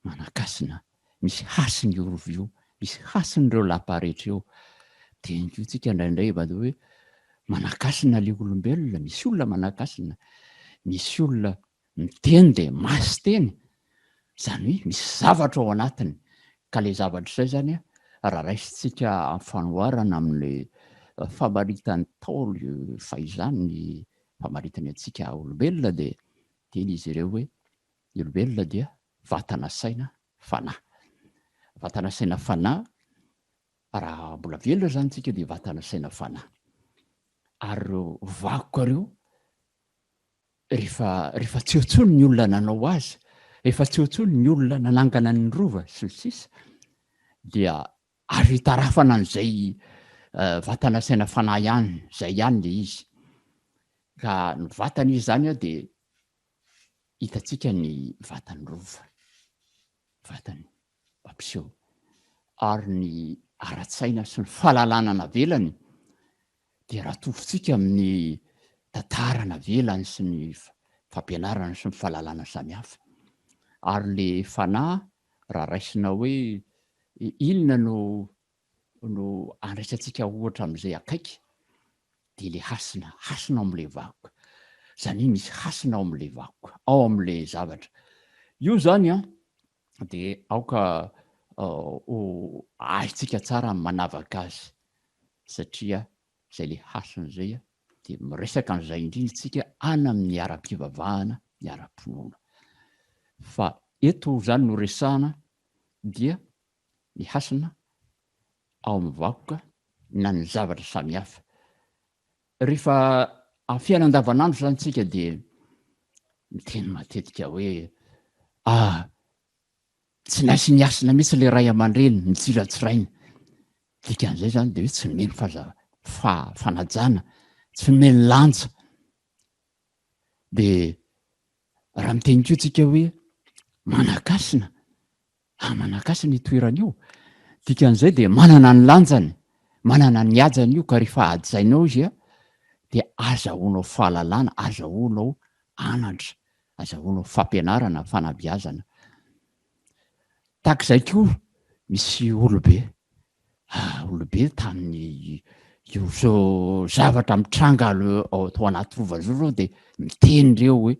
manan-kasina, misy hasiny io rova io, misy hasiny ireo lapa rehetra eo. De eny koa tsika indraindray mba hoe manan-kasina le olombelona, misy olona manan-kasina, misy olona Miteny dia masin-teny, izany hoe misy zavatra ao anatiny, ka ilay zavatra izay izany raha raisintsika amin'ny fanoharana amin'ilay famaritan'ny Ntaolo fahizany ny famaritany antsika olombelona dia miteny izy ireo hoe ny olombelona dia vatana saina fanahy. Vatana saina fanahy, raha mbola velona izany tsika dia vatana saina fanahy. Ary ireo vakoka ireo rehefa rehefa tsy eo intsony ny olona nanao azy, rehefa tsy eo intsony ny olona nanangana ny rova sy ny sisa dia azo itarafana an'izay vatana saina fanahy ihany, izay ihany le izy. Ka ny vatana izy izany dia hitantsika ny vatan'ny rova, vatany mampiseho ary ny ara-tsaina sy ny fahalalana navelany dia raha tofotsika amin'ny tantara navelany sy ny fampianarana sy ny fahalalana samihafa ary le fanahy raha raisina hoe inona no no andraisantsika ohatra amin'izay akaiky dia le hasina, hasina ao amin'ilay vakoka. Izany hoe misy hasina ao amin'ilay vakoka, ao amin'ilay zavatra. Io izany an, dia aoka ho haintsika tsara ny manavaka azy satria izay le hasina izay dia miresaka an'izay indrindra isika any amin'ny ara-pivavahana, ny ara-pinoana. Fa eto izany no resahana dia ny hasina ao amin'ny vakoka na ny zavatra samihafa. Rehefa amin'ny fiainana andavanandro izany tsika dia miteny matetika hoe ah, tsy nasiany hasina mihitsy ilay ray aman-dreny, nitsirantsiraina. Dikan'izay izany dia hoe tsy nomeny faza- fa- fanajana, tsy nomeny lanja. Dia raha miteny koa tsika hoe manan-kasina, Ah, manan-kasina io toerana io. Dikan'izay dia manana ny lanjany, manana ny hajany io ka rehefa hajainao izy dia azahoanao fahalalana, azahoanao anatra, azahoanao fampianarana, fanabeazana. Tahaka izay koa misy olobe, ah, olobe tamin'ny io zao zavatra mitranga ao tao anaty rova zao zao dia miteny ireo hoe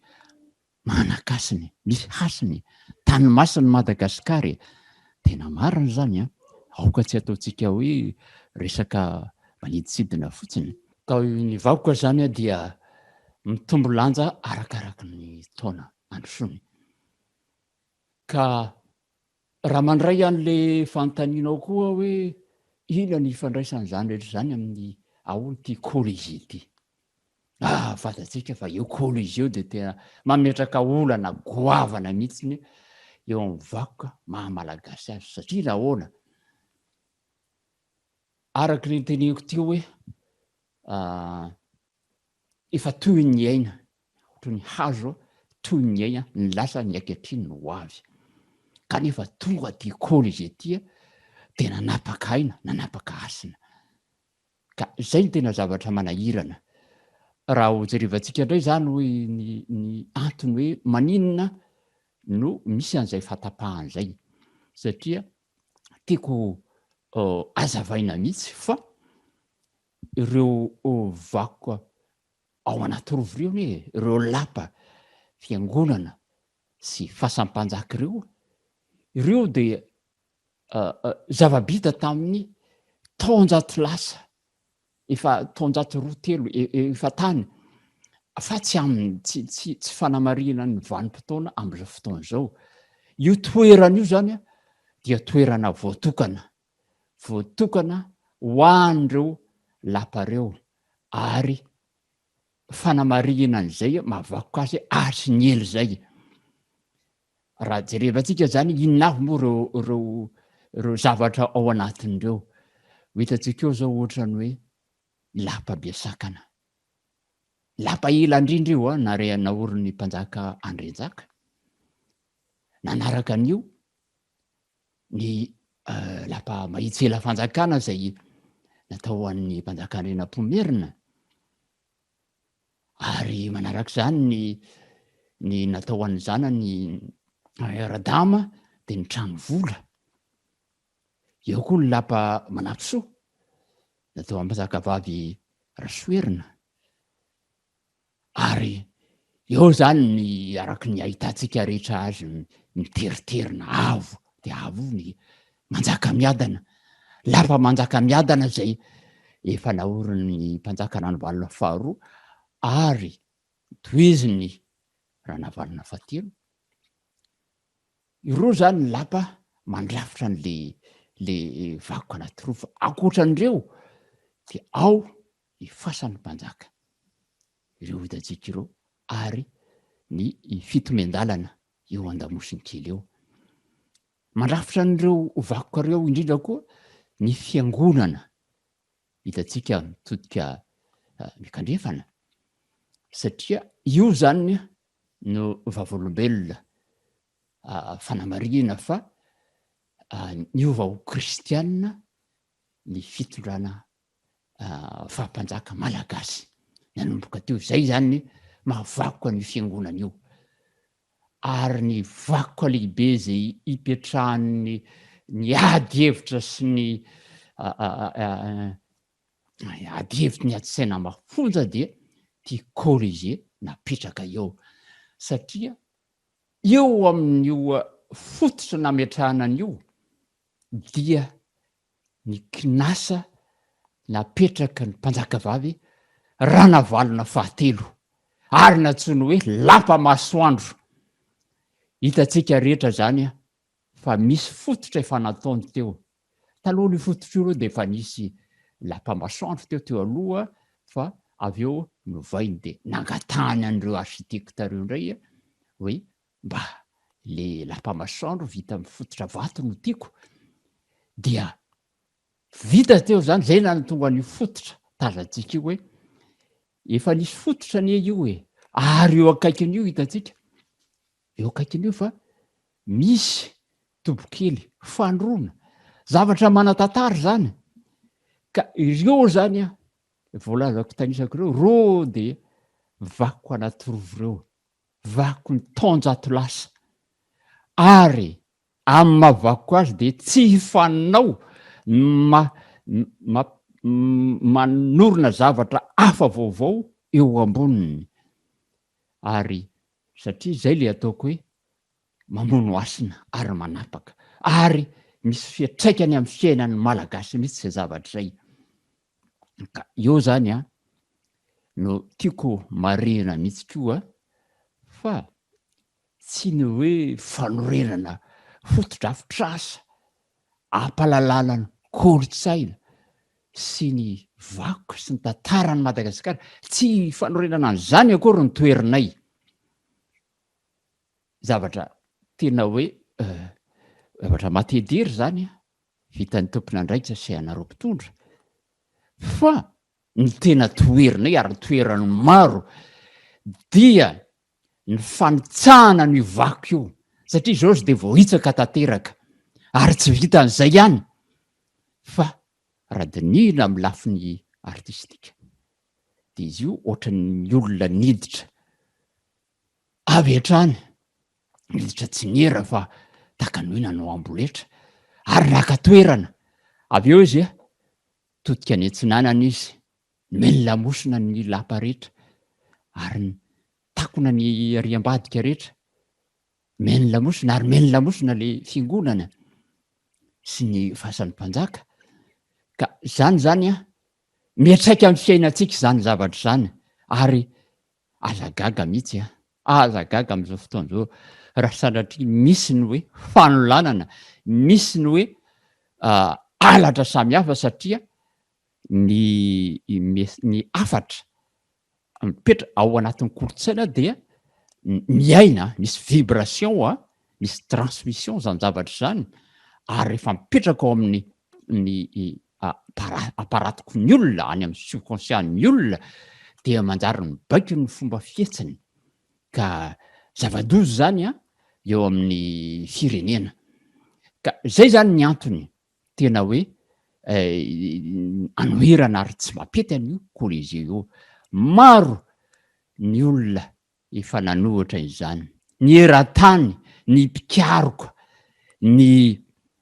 Manan-kasina e! Misy hasina e! Tany masin'i Madagasikara e! Tena marina izany an! Aoka tsy ataontsika hoe resaka manidintsidina fotsiny. Ka ny vakoka izany dia mitombo lanja arakaraky ny taona androsoany. Ka raha mandray an'le fanontanianao koa aho hoe inona ny ifandraisan'izany rehetra izany amin'ny ahoana ity Colisée ity? Ah, fantatsika fa io Colisée io dia tena mametraka olana goavana mihitsiny eo amin'ny vakoka maha malagasy azy satria nahoana? Araka ny teneniko teo hoe efa toy ny aina, toy ny hazo, toy ny aina, ny lasa, ny ankehitriny, ny ho avy. Kanefa tonga aty Colisée aty dia nanapaka aina, nanapaka hasina. Ka izay no tena zavatra manahirana. Raha ho jerevantsika indray izany hoe ny ny antony hoe maninona no misy an'izay fahatapahana izay satria tiako hazavaina mihitsy fa ireo vakoka ao anaty rova ireo anie, ireo lapa fiangonana sy fasam-panjaka ireo, ireo dia zava-bita tamin'ny taonjato lasa, efa taonjato roa telo efa tany, fa tsy amin'ny tsy tsy tsy fanamarihana ny vanim-potoana amin'izao fotoana izao. Io toerana io zany dia toerana voatokana, voatokana ho an'ireo lapa ireo ary fanamarihina an'izay mahavakoka azy hatry ny ela izay. Raha jerevantsika izany inona avy moa ireo ireo ireo zavatra ao anatin'ireo. Ho hitantsika eo izao ohatra ny hoe lapa Besakana. Lapa ela indrindra io an, nare naorin'ny mpanjaka Andrianjaka. Nanaraka an'io ny lapa Mahitsiela Fanjakana izay natao ho an'ny mpanjaka Andrianampoinimerina. Ary manaraka izany ny ny natao ho an'ny zanany Radama dia ny trano vola. Eo koa ny lapa Manampisoa natao ho an'ny mpanjakavavy Rasoherina. Ary eo izany ny araka ny ahitantsika rehetra azy miteriterina avo dia avo ny Manjakamiadana. Lapa Manjakamiadana izay efa naorin'ny mpanjaka Ranavalona faharoa ary tohizin'ny Ranavalona fahatelo. Ireo izany ny lapa mandrafitra an'le le vakoka anaty rova. Ankoatra an'ireo dia ao ny fasan'ny mpanjaka, ireo hitantsika ireo ary ny fitomen-dalana eo an-damosiny kely eo. Mandrafitra an'ireo vakoka ireo indrindra koa ny fiangonana hitantsika mitodika miankandrefana satria io izany no vavolombelona fanamarihina fa niova ho kristianina ny fitondrana faha-mpanjaka malagasy nanomboka teo. Izay izany mahavakoka an'io fiangonana io. Ary ny vakoka lehibe izay ipetrahan'ny ny ady hevitra sy ny ady hevitry ny ady saina mafonja dia ity Colisée napetraka eo. Satria eo amin'io fototra nametrahana an'io dia ny kinasa napetraky ny mpanjakavavy Ranavalona fahatelo ary nantsoiny hoe Lapa Masoandro. Hitantsika rehetra izany fa misy fototra efa nataony teo. Talohan'io fototra io aloha dia efa nisy Lapa Masoandro teo teo aloha fa avy eo novainy dia nangatahany an'ireo architecte ireo indray hoe Mba le lapa masoandro vita amin'ny fototra vato no tiako dia vita teo zany, zay nahatonga an'io fototra tazantsika io hoe efa nisy fototra anie io e, ary eo akaikin'io hitantsika, eo akaikin'io fa misy tobokely fandroana, zavatra manan-tantara zany, ka ireo zany an, voalazako tanisako ireo, reo dia vakoka anaty rova ireo. Vaky ny taonjato lasa. Ary amin'ny maha vakoka azy dia tsy hifanao ny ma, ma, manorina zavatra hafa vaovao eo amboniny. Ary satria izay ilay ataoko hoe mamono hasina ary manapaka. Ary misy fiantraikany amin'ny fiainan'ny Malagasy mihitsy izay zavatra izay. Ka eo zany an, no tiako marihina mihitsy koa fa tsy ny hoe fanorenana fotodrafitrasa ampahalalana ny kolontsaina sy ny vakoka sy ny tantaran'i Madagasikara, tsy fanorenana an'izany akory ny toerinay. Zavatra tena hoe zavatra mahatediry izany an, vitan'ny tompon'andraikitra sy ianareo mpitondra fa ny tena toherinay ary ny toeran'ny maro dia ny fanitsahana an'io vakoka io satria izao izy dia voahitsaka tanteraka ary tsy vitan'izay ihany fa raha dinihina amin'ny lafiny artistika. Dia izy io ohatran'ny olona niditra avy hatrany, niditra tsy niera fa tahaka ny hoe nanao amboletra ary naka toerana. Avy eo izy todika any atsinanana izy, nomeny lamosina ny lapa rehetra ary takona ny ary ambadika rehetra, nomeny lamosina ary nomeny lamosina le fiangonana sy ny fasan'ny mpanjaka. Ka zany zany an, miantraika amin'ny fiainantsika izany zavatra izany ary aza gaga mihitsy an, aza gaga amin'izao fotoana izao raha sanatria misy ny hoe fanolanana, misy ny hoe halatra samihafa satria ny ny hafatra mipetra ao anatin'ny kolontsaina dia miaina, misy vibration a, misy transmission zany zavatra izany, ary rehefa mipetraka ao amin'ny ny apparatiko ny olona, any amin'ny subconscient ny olona, dia manjary mibaiko ny fomba fihetsiny, ka zava-doza izany a eo amin'ny firenena, ka zay zany ny antony tena hoe anoherana ary tsy mampety an'io Colisée io. Maro ny olona efa nanohitra izany, ny eran-tany, ny mpikaroka, ny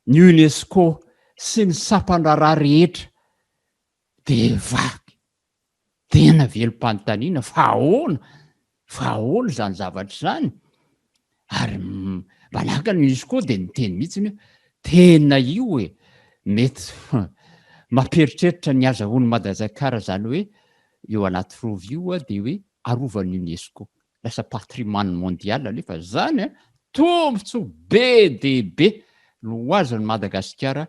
ny UNESCO sy ny sampan-draharaha rehetra dia vaky Tena velom-panontaniana fa ahoana, fa ahoana izany zavatra izany? Ary manahaka ny UNESCO dia niteny mihitsy hoe tena io e, mety mampieritreritra ny azahoan'i Madagasikara izany hoe io anaty rova io dia hoe arovan'ny UNESCO. Lasa patrimoine mondial nefa izany an, tombontsoa be dia be no ho azon'i Madagasikara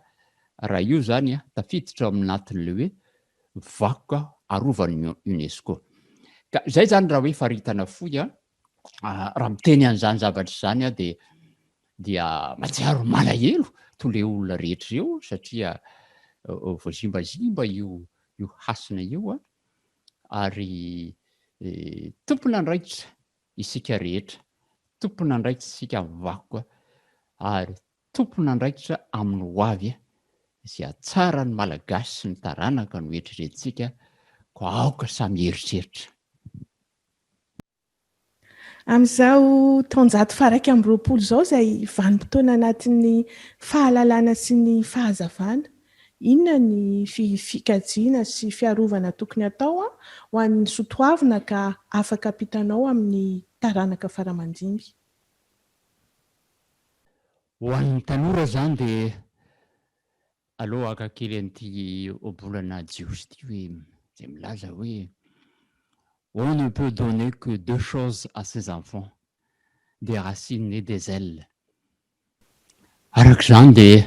raha io izany tafiditra ao anatin'ilay hoe vakoka arovan'ny UNESCO. Ka izay zany raha hoe faritana fohy an, raha miteny an'izany zavatra izany aho dia dia mahatsiaro malahelo toy ilay olona rehetra ireo satria voazimbazimba io io hasina io an, ary tompon'andraikitra isika rehetra, tompon'andraikitra isika vakoka ary Tompon'andraikitra amin'ny ho avy izay hahatsara ny Malagasy sy ny taranaka no eritreretintsika koa aoka samy hieritreritra.
Amin'izao taonjato faha-21 izao izay vanim-potoana anatin'ny fahalalana sy ny fahazavana, inona ny fikajiana sy fiarovana tokony hatao ho an'ny soa toavina ka afaka ampitanao amin'ny taranaka faramandimby?
Ho an'ny tanora izany dia aleo haka kely an'ity ohabolana jiosy ity hoe izay milaza hoe On ne peut donner que deux choses à ses enfants, des racines et des ailes. Araka izany dia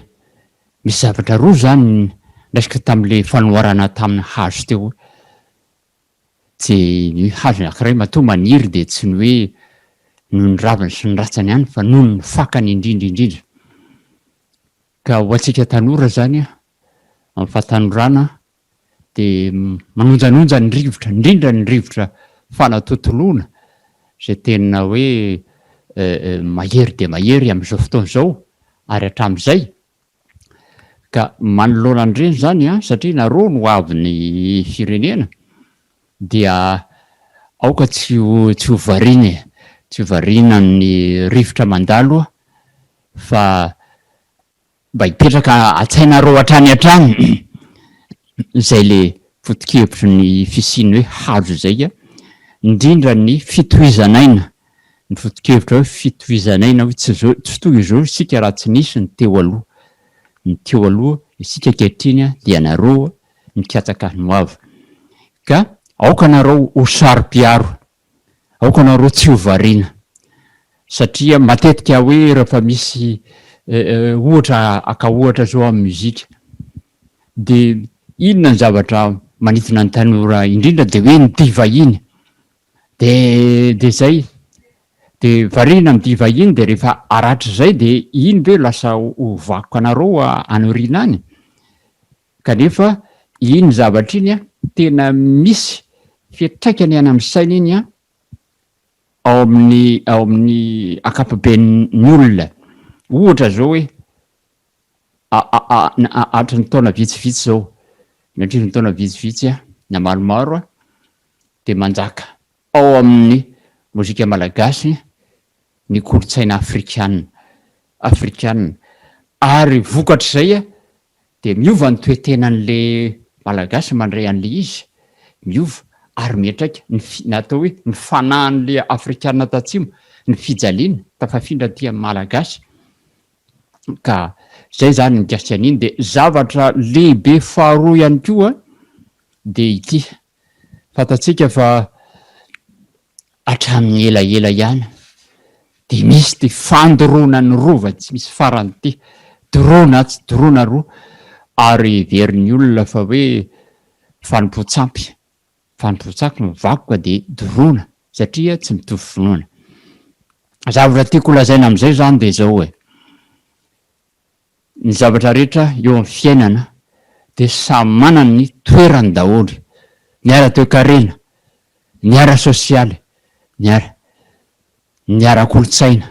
misy zavatra roa izany raisiko tamin'ilay fanoharana tamin'ny hazo teo. Tsy ny hoe hazo anankiray matoa maniry dia tsy ny hoe noho ny raviny sy ny ratsany ihany fa noho ny fakany indrindra indrindra. Ka ho antsika tanora izany amin'ny fahatanorana dia manonjanonja ny rivotra, indrindra ny rivotra fanatontoloana izay tena hoe mahery dia mahery amin'izao fotoana izao ary hatramin'izay. Ka manoloana an'ireny izany an, satria nareo no hoavin'ny firenena, dia aoka tsy ho tsy ho variana e, tsy ho variana amin'ny rivotra mandalo fa mba hipetraka an-tsainareo hatrany hatrany izay le foto-kevitry ny fisian'ny hoe hazo izay an, indrindra ny fitohizan'aina Ny foto-kevitra hoe fitohizan'aina hoe tsy izao, tsy toy izao isika raha tsy nisy ny teo aloha. Ny teo aloha, isika ankehitriny dia nareo mikatsaka ny ho avy. Ka aoka nareo ho saro-piaro, aoka nareo tsy ho variana. Satria matetika hoe rehefa misy ohatra, haka ohatra zao amin'ny mozika, dia inona ny zavatra manintona ny tanora indrindra dia hoe ny dihy vahiny. De de zay. De variana am dihy vahiny de rehefa haratra zay de iny ve lasa ho vakoka anareo any aoriana any? Kanefa iny zavatra iny an tena misy fiantraikany any am saina iny an ao amin'ny ao amin'ny ankapoben'ny olona. Ohatra zao hoe hatry ny taona vitsivitsy zao, nandritry ny taona vitsivitsy na maromaro an. dia manjaka ao amin'ny mozika malagasy ny kolontsaina afrikana, afrikana, ary vokatr'izay dia miova ny toe-tenan'le malagasy mandray an'le izy, miova ary miantraika ny fi, ny atao hoe ny fanahin'le afrikana tatsimo, ny fijaliana tafafindra aty amin'ny malagasy, ka zay zany ny mikasika an'iny, dia zavatra lehibe faharoa ihany koa dia ity, Fantatsika fa hatramin'ny elaela ihany dia misy ity fandoroana ny rova tsy misy farany ity, doroana atsy doroana aroa ary heverin'ny olona fa hoe fanompoan-tsampy, fanompoan-tsampy ny vakoka dia doroana satria tsy mitovy finoana. Zavatra tiako holazaina amin'izay izany dia izao e, Ny zavatra rehetra eo amin'ny fiainana dia samy manana ny toerany daholo, ny ara-toekarena, ny ara-sosialy, ny ara ny ara-kolontsaina,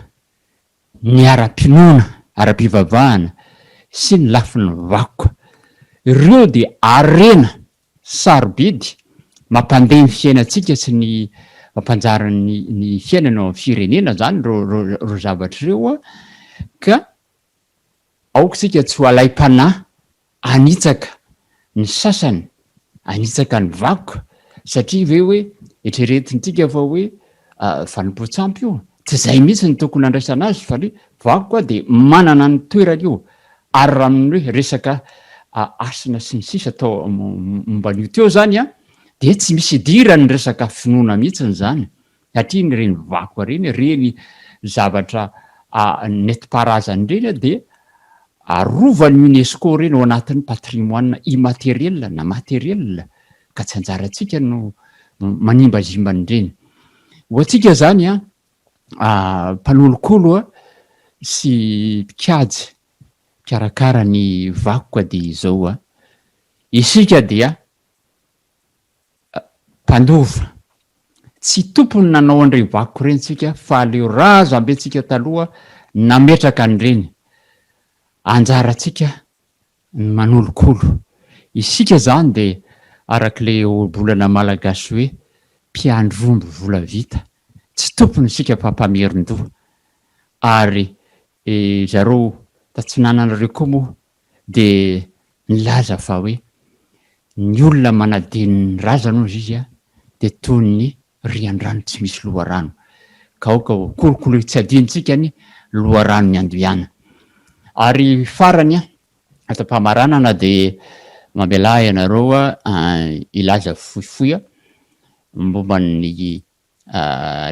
ny ara-pinoana, ara-pivavahana sy ny lafiny vakoka. Ireo dia harena sarobidy mampandeha ny fiainantsika sy ny mampanjary ny ny fiainana eo amin'ny firenena izany ireo ireo ireo zavatra ireo ka Aoka isika tsy ho alaim-panahy hanitsaka ny sasany, hanitsaka ny vakoka, satria ve hoe eritreretintsika fa hoe fanompoan-tsampy io? Tsy izay mihitsy no tokony handraisana azy fa ny vakoka dia manana ny toerany io, ary raha amin'ny hoe resaka hasina sy ny sisa tao momba an'io teo izany an, dia tsy misy idiran'ny resaka finoana mihitsy izany. Satria ireny vakoka ireny, ireny zavatra nentim-paharazana ireny dia arovan'ny Unesco ireny ao anatin'ny patrimoine immatériel na matériel ka tsy anjarantsika no manimbazimba an'ireny. Ho antsika izany an, mpanolokolo sy mpikajy mpikarakara ny vakoka dia izao an, isika dia Mpandova. Tsy tompony nanao an'ireny vakoka ireny tsika fa aleo razambentsika taloha nametraka an'ireny. Anjarantsika ny manolokolo. Isika izany dia arak'ilay ohabolana malagasy hoe mpiandry omby vola vita. Tsy tompony isika fa mpamerin-doha. Ary zareo tatsinanana ireo koa moa dia nilaza fa hoe ny olona manadino ny razana hozy izy dia toy ny rian-drano tsy misy loharano, ka aoka ho kolokoloy tsy adinontsika ny loharanon'ny Andoiana. Ary farany, ato am-pamaranana dia mamelà ahy ianareo hilaza fohifohy momba ny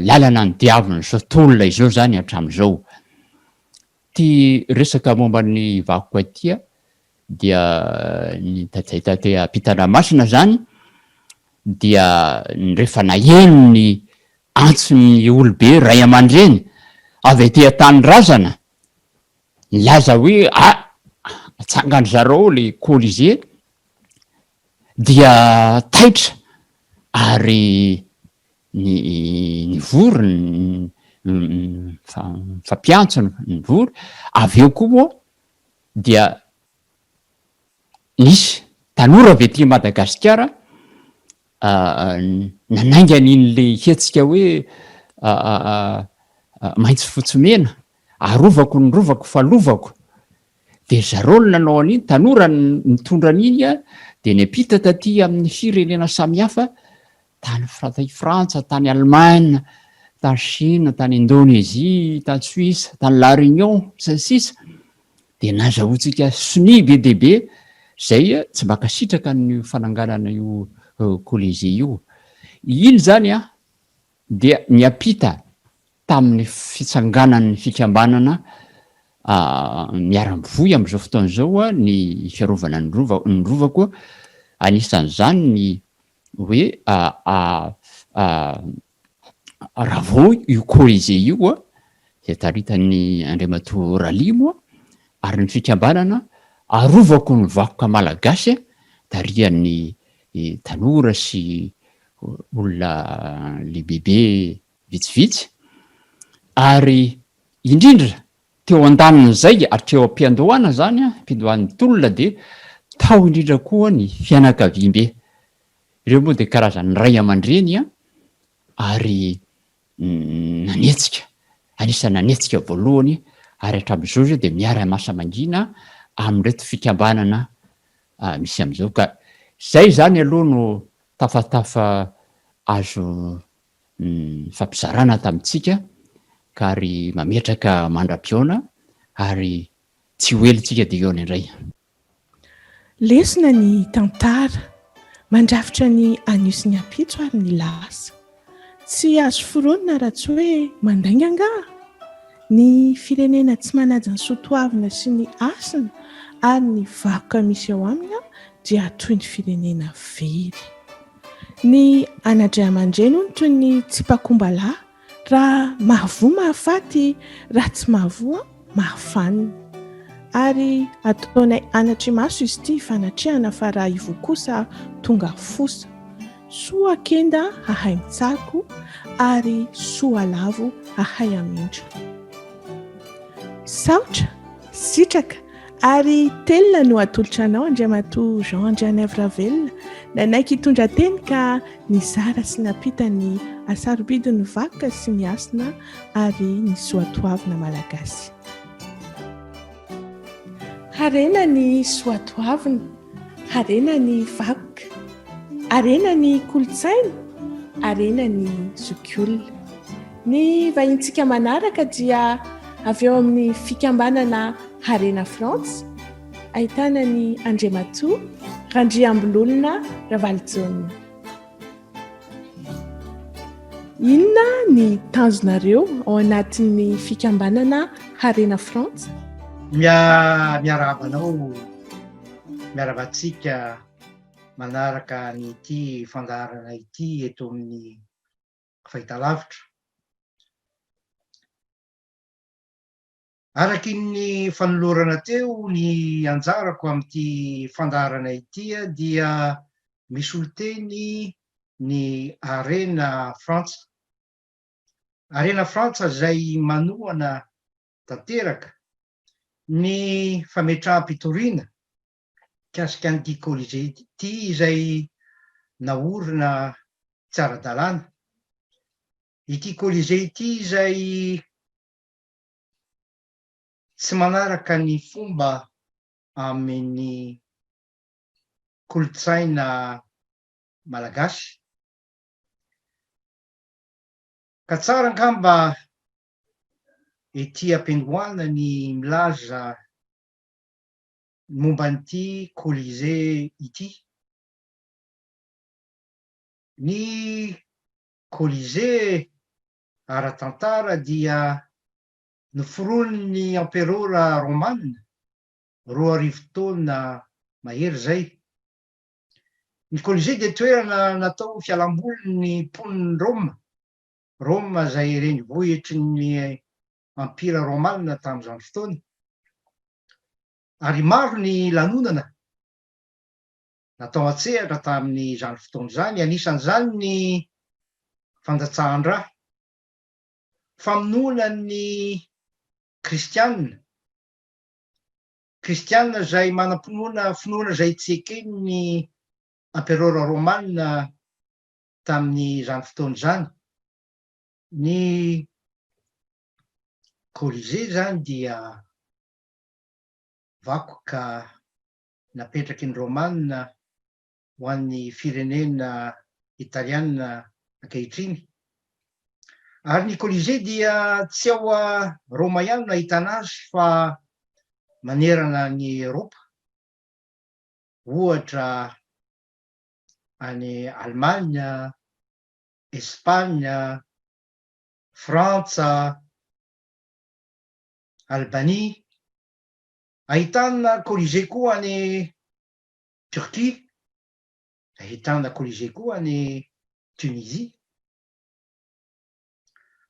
lalana nodiavin'izao tolona izao izany hatramin'izao. Ity resaka momba ny vakoka ity dia ny taty taty ampitan-dranomasina izany dia rehefa naheno ny antson'ny olobe ray aman-dreny avy aty an-tanindrazana nilaza hoe ah atsangan-dry zareo le Colisée dia taitra ary ny nivory ny nifampiantso nivory, avy eo koa moa dia nisy tanora avy aty Madagasikara nanainga an'iny le hetsika hoe maitso fotsy mena, arovako ny rovako fa lovako, dia zareo no nanao an'iny, tanora nitondra an'iny dia niampita taty amin'ny firenena samihafa Tany Frantsa, tany Allemagne, tany Chine, tany Indonésie, tany Suisse, tany La Réunion, sy ny sisa dia nazahoantsika sonia be dia be izay tsy mankasitraka an'io fananganana io Colisée io. Iny izany an, dia niampita tamin'ny fitsanganan'ny fikambanana miara-mivoy amin'izao fotoana izao ny fiarovana ny rova, ny rovako, anisan'izany ny hoe ravao io Colisée io izay taritan'ny Andriamatoa Ralimo ary ny fikambanana arovako ny vakoka malagasy tarihan'ny tanora sy olona lehibebe vitsivitsy ary indrindra teo andanin'izay hatreo am-piandohana izany, am-piandohan'ny tolona dia tao indrindra koa ny fianakaviambe. Ireo moa dia karazan'ny ray aman-dreny ary nanetsika, anisan'ny nanetsika voalohany ary hatramin'izao izao dia miara-miasa mangina amin'ireto fikambanana misy amin'izao. Ka izay izany aloha no tafatafa azo nifampizarana tamintsika ka ary mametraka mandra-pihaona ary tsy ho ela isika dia hihaona indray.
Lesona ny tantara, mandrafitra ny anio sy ny ampitso ary ny lasa. Tsy azo foronina raha tsy hoe mandainga angaha? Ny firenena tsy manaja ny soatoavina sy ny hasina ary ny vakoka misy eo aminy dia toy ny firenena very. Ny ana-dray aman-dreny hono toy ny tsipakombalahy Raha mahavoa mahafaty, raha tsy mahavoa mahafanina. Ary ataonay anatri-maso izy ity fanatrehana fa raha hivoa kosa tonga fosa. Soa kenda hahay mitsako ary soa lavo hahay hamindra. Saotra, sitraka ary telina no atolotra anao Andriamatoa Jean Andrianaivo Ravelona nanaiky hitondra teny ka nizara sy nampita ny hasarobidin'ny vakoka sy ny hasina ary ny soatoavina malagasy. Harena ny soatoavina, harena ny vakoka, harena ny kolontsaina, harena ny zokiolona. Ny vahintsika manaraka dia avy eo amin'ny fikambanana Harena Frantsa, ahitana ny Andriamatoa Randriambololona Ravalojaona. Inona ny tanjonareo ao anatin'ny fikambanana Harena Frantsa?
Miarahaba anao, miarahaba antsika manaraka an'ity fandaharana ity eto amin'ny fahitalavitra. Araky ny fanolorana teo ny anjarako amin'ity fandaharana ity dia misolo-teny ny Arena Frantsa. Arena Frantsa izay manohana tanteraka ny fametraham-pitoriana mikasika an'ity Colisée ity izay naorina tsy ara-dalàna. Ity Colisée ity izay tsy manaraka ny fomba amin'ny kolontsaina malagasy. Ka tsara angamba ety am-piandohana ny milaza ny momba an'ity Colisée ity. Ny Colisée ara-tantara dia noforonin'ny emperora romana 2000 taona mahery izay. Ny Colisée dia toerana natao fialambolin'ny mponin'i Roma, Roma izay renivohitry ny Empira Romana tamin'izany fotoana. Ary maro ny lanonana natao an-tsehatra tamin'izany fotoana izany, anisan'izany ny fandatsahan-drà, famonoana ny kristiana, kristiana izay manam-pinoana, finoana izay tsy eken'ny amperôra romana tamin'izany fotoana izany. Ny Colisée izany dia vakoka napetraky ny Romana ho an'ny firenena italiana ankehitriny. Ary ny Colisée dia tsy ao Roma ihany no ahitana azy fa manerana an'i Eropa, ohatra any Allemagne, Espagne, Frantsa, Albanie. Ahitana Colisée koa any Turquie, ahitana Colisée koa any Tunisie.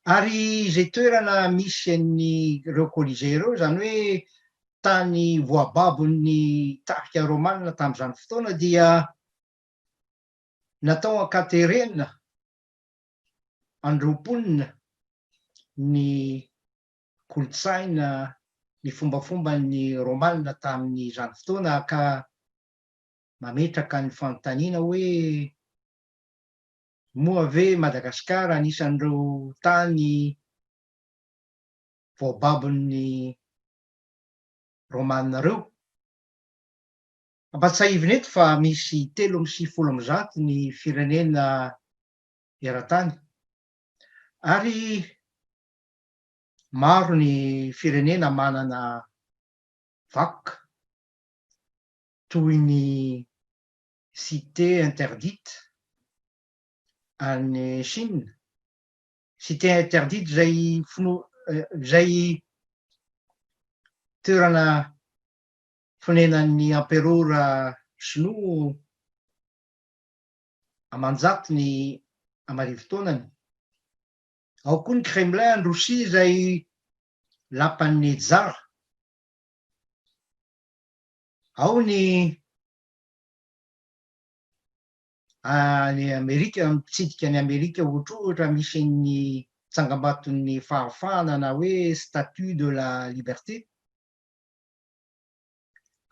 Ary izay toerana misy an'ireo Colisée ireo, izany hoe tany voababon'ny tafika romana tamin'izany fotoana dia natao ankaterena an'ireo mponina ny kolontsaina, ny fombafomban'ny Romana tamin'izany fotoana ka mametraka ny fanontaniana hoe. Moa ve Madagasikara anisan'ireo tany voababon'ny Romana ireo? Ampahatsiahivina eto fa misy 193 ny firenena eran-tany ary maro ny firenena manana vakoka toy ny Cité interdite any Chine, Cité interdite izay izay toerana fonenan'ny amperora sinoa aman-jatony aman'arivo taonany. Ao koa ny Kremlin any Rosia izay lapan'ny Tsar. Ao ny any Amerika, mitsidika an'i Amerika ohatrohatra misy ny tsangambaton'ny fahafahana na hoe statue de la liberté.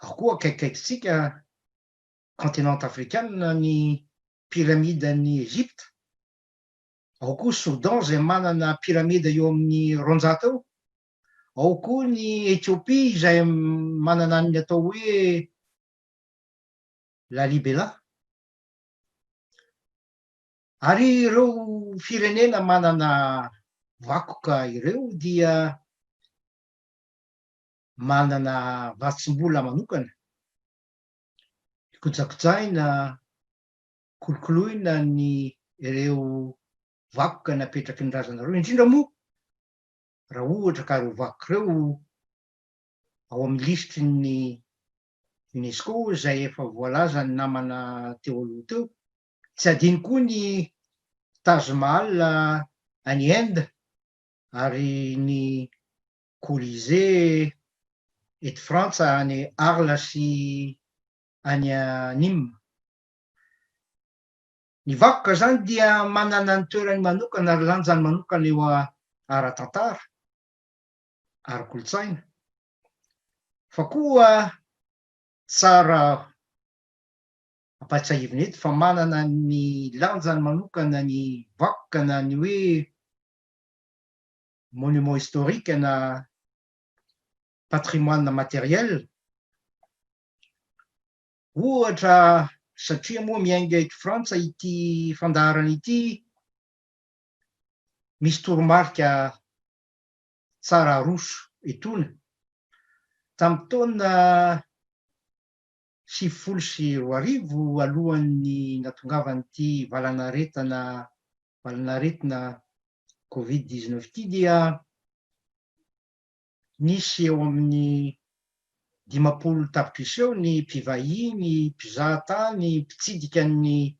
Ao koa akaikikaikintsika continent afrikana ny pyramiden'i Egypte. Ao koa Soudan izay manana pyramide eo amin'ny 200 eo. Ao koa ny Ethiopie izay manana ny atao hoe Lalibela. Ary ireo firenena manana vakoka ireo dia manana vatsim-bola manokana hikojakojaina, kolokoloina ny ireo vakoka napetraky ny razana ireo, indrindra moa raha ohatra ka ireo vakoka ireo ao amin'ny lisitry ny UNESCO izay efa voalazan'ny namana teo aloha teo. Tsy adino koa ny Taj Mahal any Inde ary ny Colisée eto Frantsa any Arles sy any Nîmes. Ny vakoka izany dia manana ny toerany manokana ary lanjany manokana eo ara-tantara, ara-kolontsaina, fa koa tsara ampahatsiahivina eto fa manana ny lanjany manokana ny vakoka na ny hoe monument historique na patrimoine matériel. Ohatra, satria moa miainga eto Frantsa ity fandaharana ity, misy toromarika tsara aroso etoana. Tamin'ny taona 2090 alohan'ny natongavan'ity valanaretana valanaretina covid 19 ity dia nisy eo amin'ny 50 tapitrisa eo ny mpivahiny, mpizaha tany, mpitsidika an'i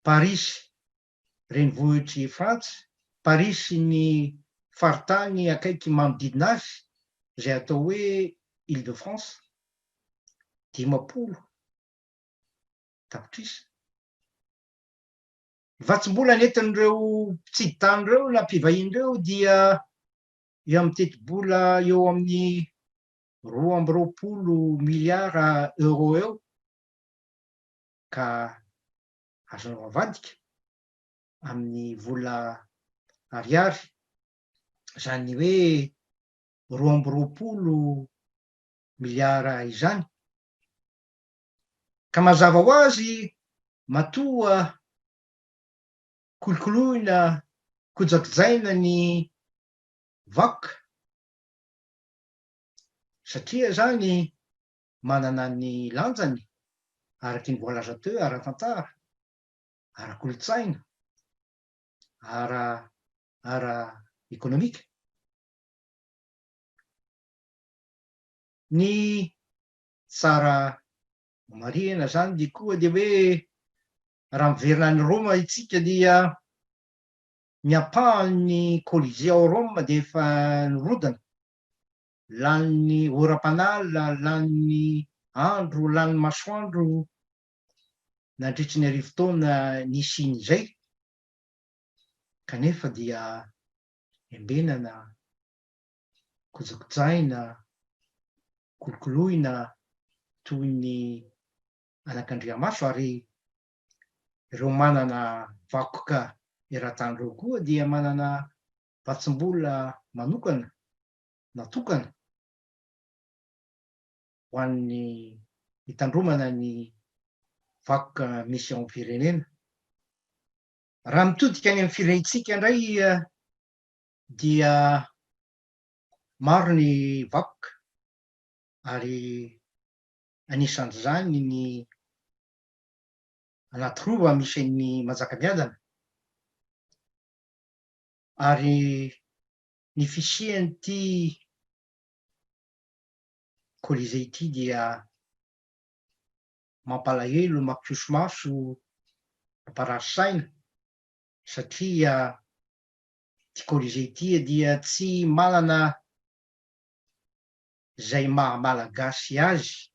Parisy renivohitr'i Frantsa, Parisy sy ny faritany akaiky manodidina azy izay atao hoe Ile de France, 50 tapitrisa. Ny vatsim-bola nentin'ireo mpitsidi-tany ireo na mpivahiny ireo dia eo amin'ny tetibola eo amin'ny 22 miliara euro eo ka azonao avadika amin'ny vola ariary, izany hoe 22 miliara izany. Ka mazava ho azy matoa kolokoloina, kojakojaina ny vakoka satria izany manana ny lanjany araka ny voalaza teo ara-tantara, ara-kolontsaina, ara ara-ekonomika. Ny tsara homarihina izany dia koa dia hoe raha miverina any Roma isika dia ny ampahan'ny Colisée ao Roma dia efa nirodana, lanin'ny oram-panala, lanin'ny andro, lanin'ny masoandro nandritry ny arivo taona nisiany izay, kanefa dia embenana, kojakojaina, kolokoloina toy ny anakandriamaso ary. Ireo manana vakoka eran-tany ireo koa dia manana vatsim-bola manokana natokana ho an'ny hitandromana ny vakoka misy ao amin'ny firenena. Raha mitodika any amin'ny firentsika indray dia maro ny vakoka ary anisan'izany ny anaty rova misy an'i Manjakamiadana ary ny fisian'ity Colisée ity dia mampalahelo, mampikoso-maso, mamparary saina satria ity Colisée ity dia tsy manana izay maha Malagasy azy.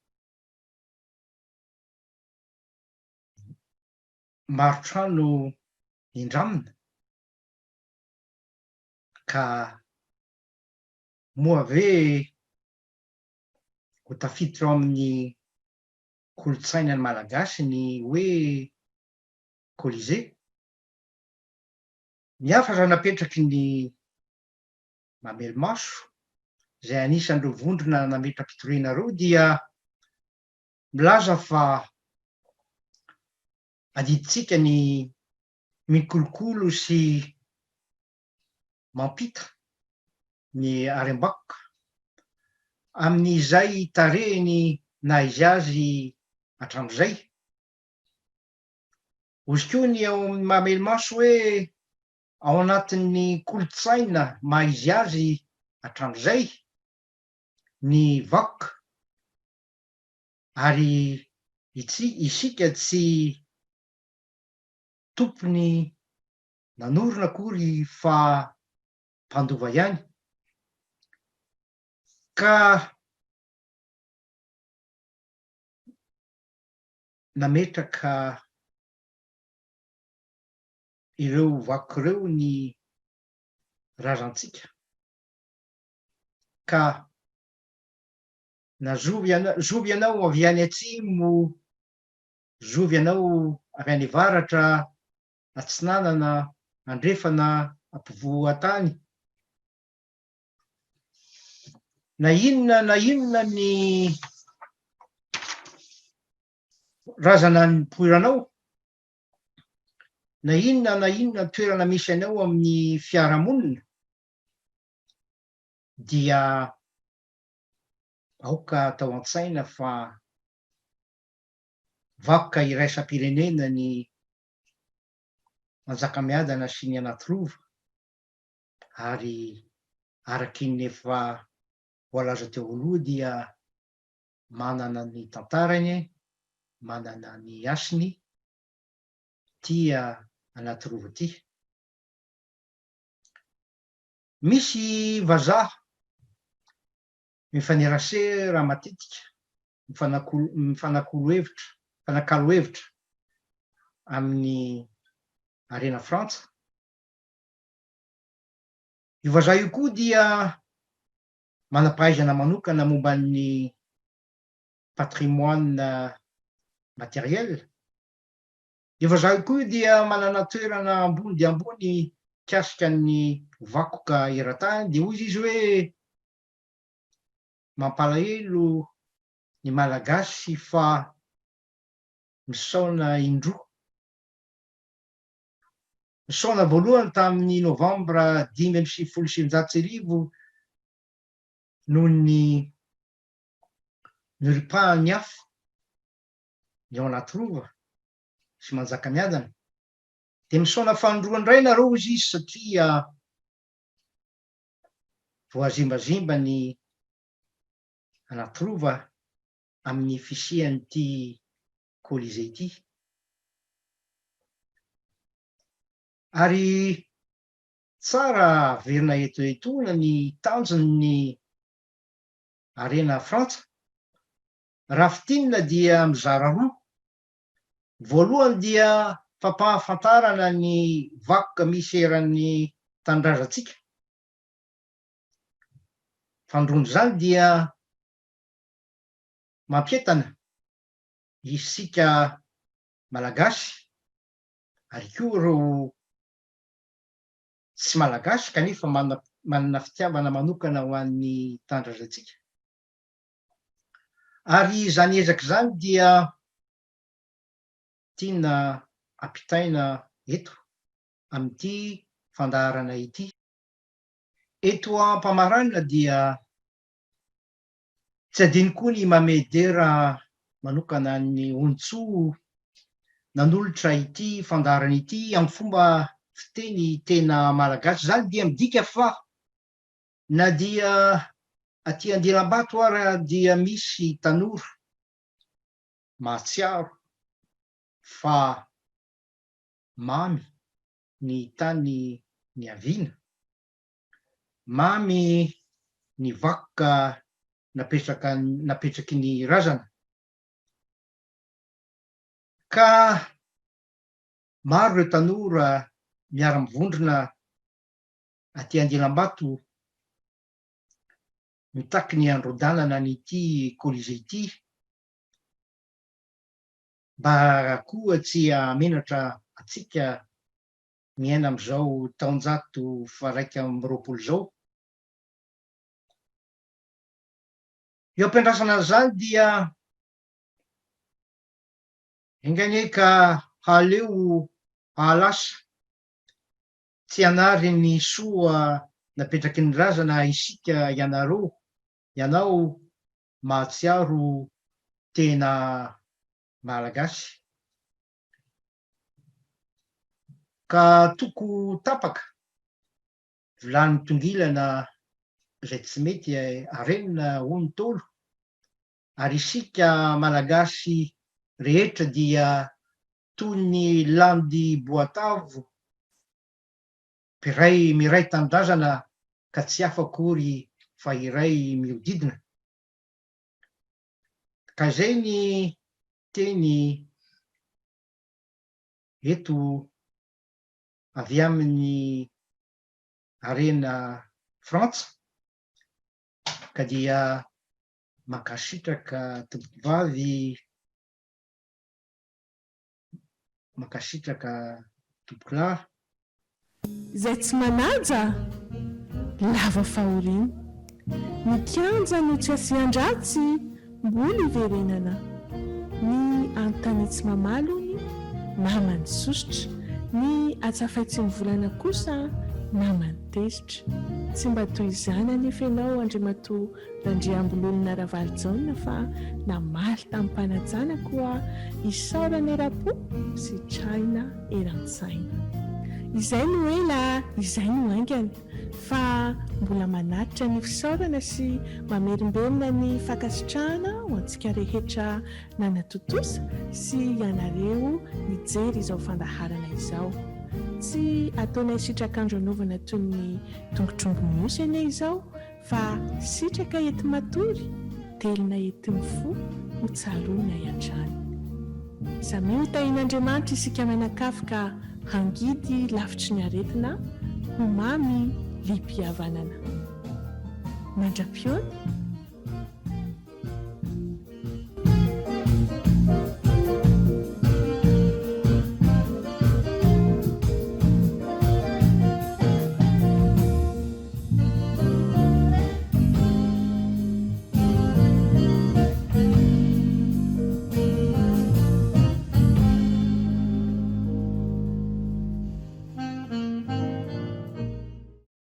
Maro trano nindramina ka moa ve ho tafiditra ao amin'ny kolontsaina ny Malagasy ny hoe Colisée? Ny hafatra napetraky ny Mamelimaso, izay anisan'ireo vondrona nametra-pitoriana ireo dia milaza fa adidintsika ny mikolokolo sy mampita ny harem-bakoka amin'izay tarehiny naha izy azy hatramin'izay. Hozy koa ny ao amin'ny Mamelimaso hoe ao anatin'ny kolontsaina maha izy azy hatramin'izay ny vakoka ary isika tsy tompony nanorina akory fa mpandova ihany ka nametraka ireo vakoka ireo ny razantsika ka na zovy zovy ianao avy any atsimo, zovy ianao avy any avaratra, atsinanana, andrefana, ampovoan-tany, na inona na inona ny razana nipoiranao, na inona na inona toerana misy anao amin'ny fiarahamonina dia aoka atao an-tsaina fa vakoka iraisam-pirenena ny Manjakamiadana sy ny Anatirova ary araky ny efa voalaza teo aloha dia manana ny tantarany, manana ny hasiny ity Anatirova ity. Misy vazaha mifanerasera matetika, mifanakolo hevitra, mifanakalo hevitra amin'ny Arena Frantsa. Io vazaha io koa dia manam-pahaizana manokana momba ny patrimoine matériel. Io vazaha io koa dia manana toerana ambony dia ambony mikasika ny vakoka eran-tany dia hoy izy hoe mampalahelo ny Malagasy fa misaona indroa. Misaona voalohany tamin'ny novambra 1995 noho ny noripahan'ny afo ny ao anaty rova sy Manjakamiadana. Dia misaona fanindroany indray nareo hozy izy satria voazimbazimba ny anaty rova amin'ny fisian'ity Colisée ity. Ary tsara averina eto etoana ny tanjon'ny Arena Frantsa. Raha fintinina dia mizara roa. Voalohany dia fampahafantarana ny vakoka misy eran'ny tanindrazantsika. Fanindroan'izany dia mampientana isika Malagasy. Ary koa ireo tsy Malagasy kanefa manana fitiavana manokana ho an'ny tanindrazantsika. Ary izany ezaka izany dia tiana ampitaina eto amin'ity fandaharana ity. Eto am-pamaranana dia Tsy adino koa ny manome dera manokana an'i Onintsoa nanolotra ity fandaharana ity amin'ny fomba fiteny tena malagasy. Izany dia midika fa na dia aty Andilambato ara dia misy tanora mahatsiaro fa mamy ny tany niaviana. Mamy ny vakoka napetraka napetraky ny razana. Ka maro ireo tanora miara-mivondrona aty Andilambato mitaky ny handrodanana an'ity Colisée ity mba koa tsy hahamenatra antsika miaina amin'izao taonjato faha-21 izao. Eo am-piandrasana an'izany dia enga anie ka hahaleo hahalasa tsy hanary ny soa napetraky ny razana isika ianareo, ianao mahatsiaro tena Malagasy. Ka toko tapaka, vilany mitongilana izay tsy mety arenina hoy ny Ntaolo, ary isika Malagasy rehetra dia toy ny landy boatavo, mpiray miray tanindrazana ka tsy hafa akory fa iray mihodidina. Ka izay ny teny eto avy amin'ny Arena Frantsa ka dia mankasitraka tompokovavy, mankasitraka tompokolahy.
Izay tsy manaja, lava fahoriana. Ny kianja no tsy asian-dratsy, mbola iverenana. Ny anontania tsy mamaly hono, naman'ny sosotra. Ny atsafay tsy mivolana kosa, naman'ny tezitra. Tsy mba toy izany anefa ianao Andriamatoa Randriambololona Ravalojaona fa namaly tamim-panajana koa isaorana eram-po sy trahina eran-tsaina. Izay no ela, izay no haingana fa mbola manatitra ny fisaorana sy mamerimberina ny fankasitrahana ho antsika rehetra nanatontosa sy ianareo nijery izao fandaharana izao. Tsy ataonay sitrak'andro anaovana toy ny tongotr'omby miosy anie izao Fa sitraka ety matory, telina ety mifoha, ho tsaroanay hatrany. Samia ho tahian'Andriamanitra isika mianakavy ka hangidy lavitry ny aretina, ho mamy liam-pihavanana. Mandra-pihaona.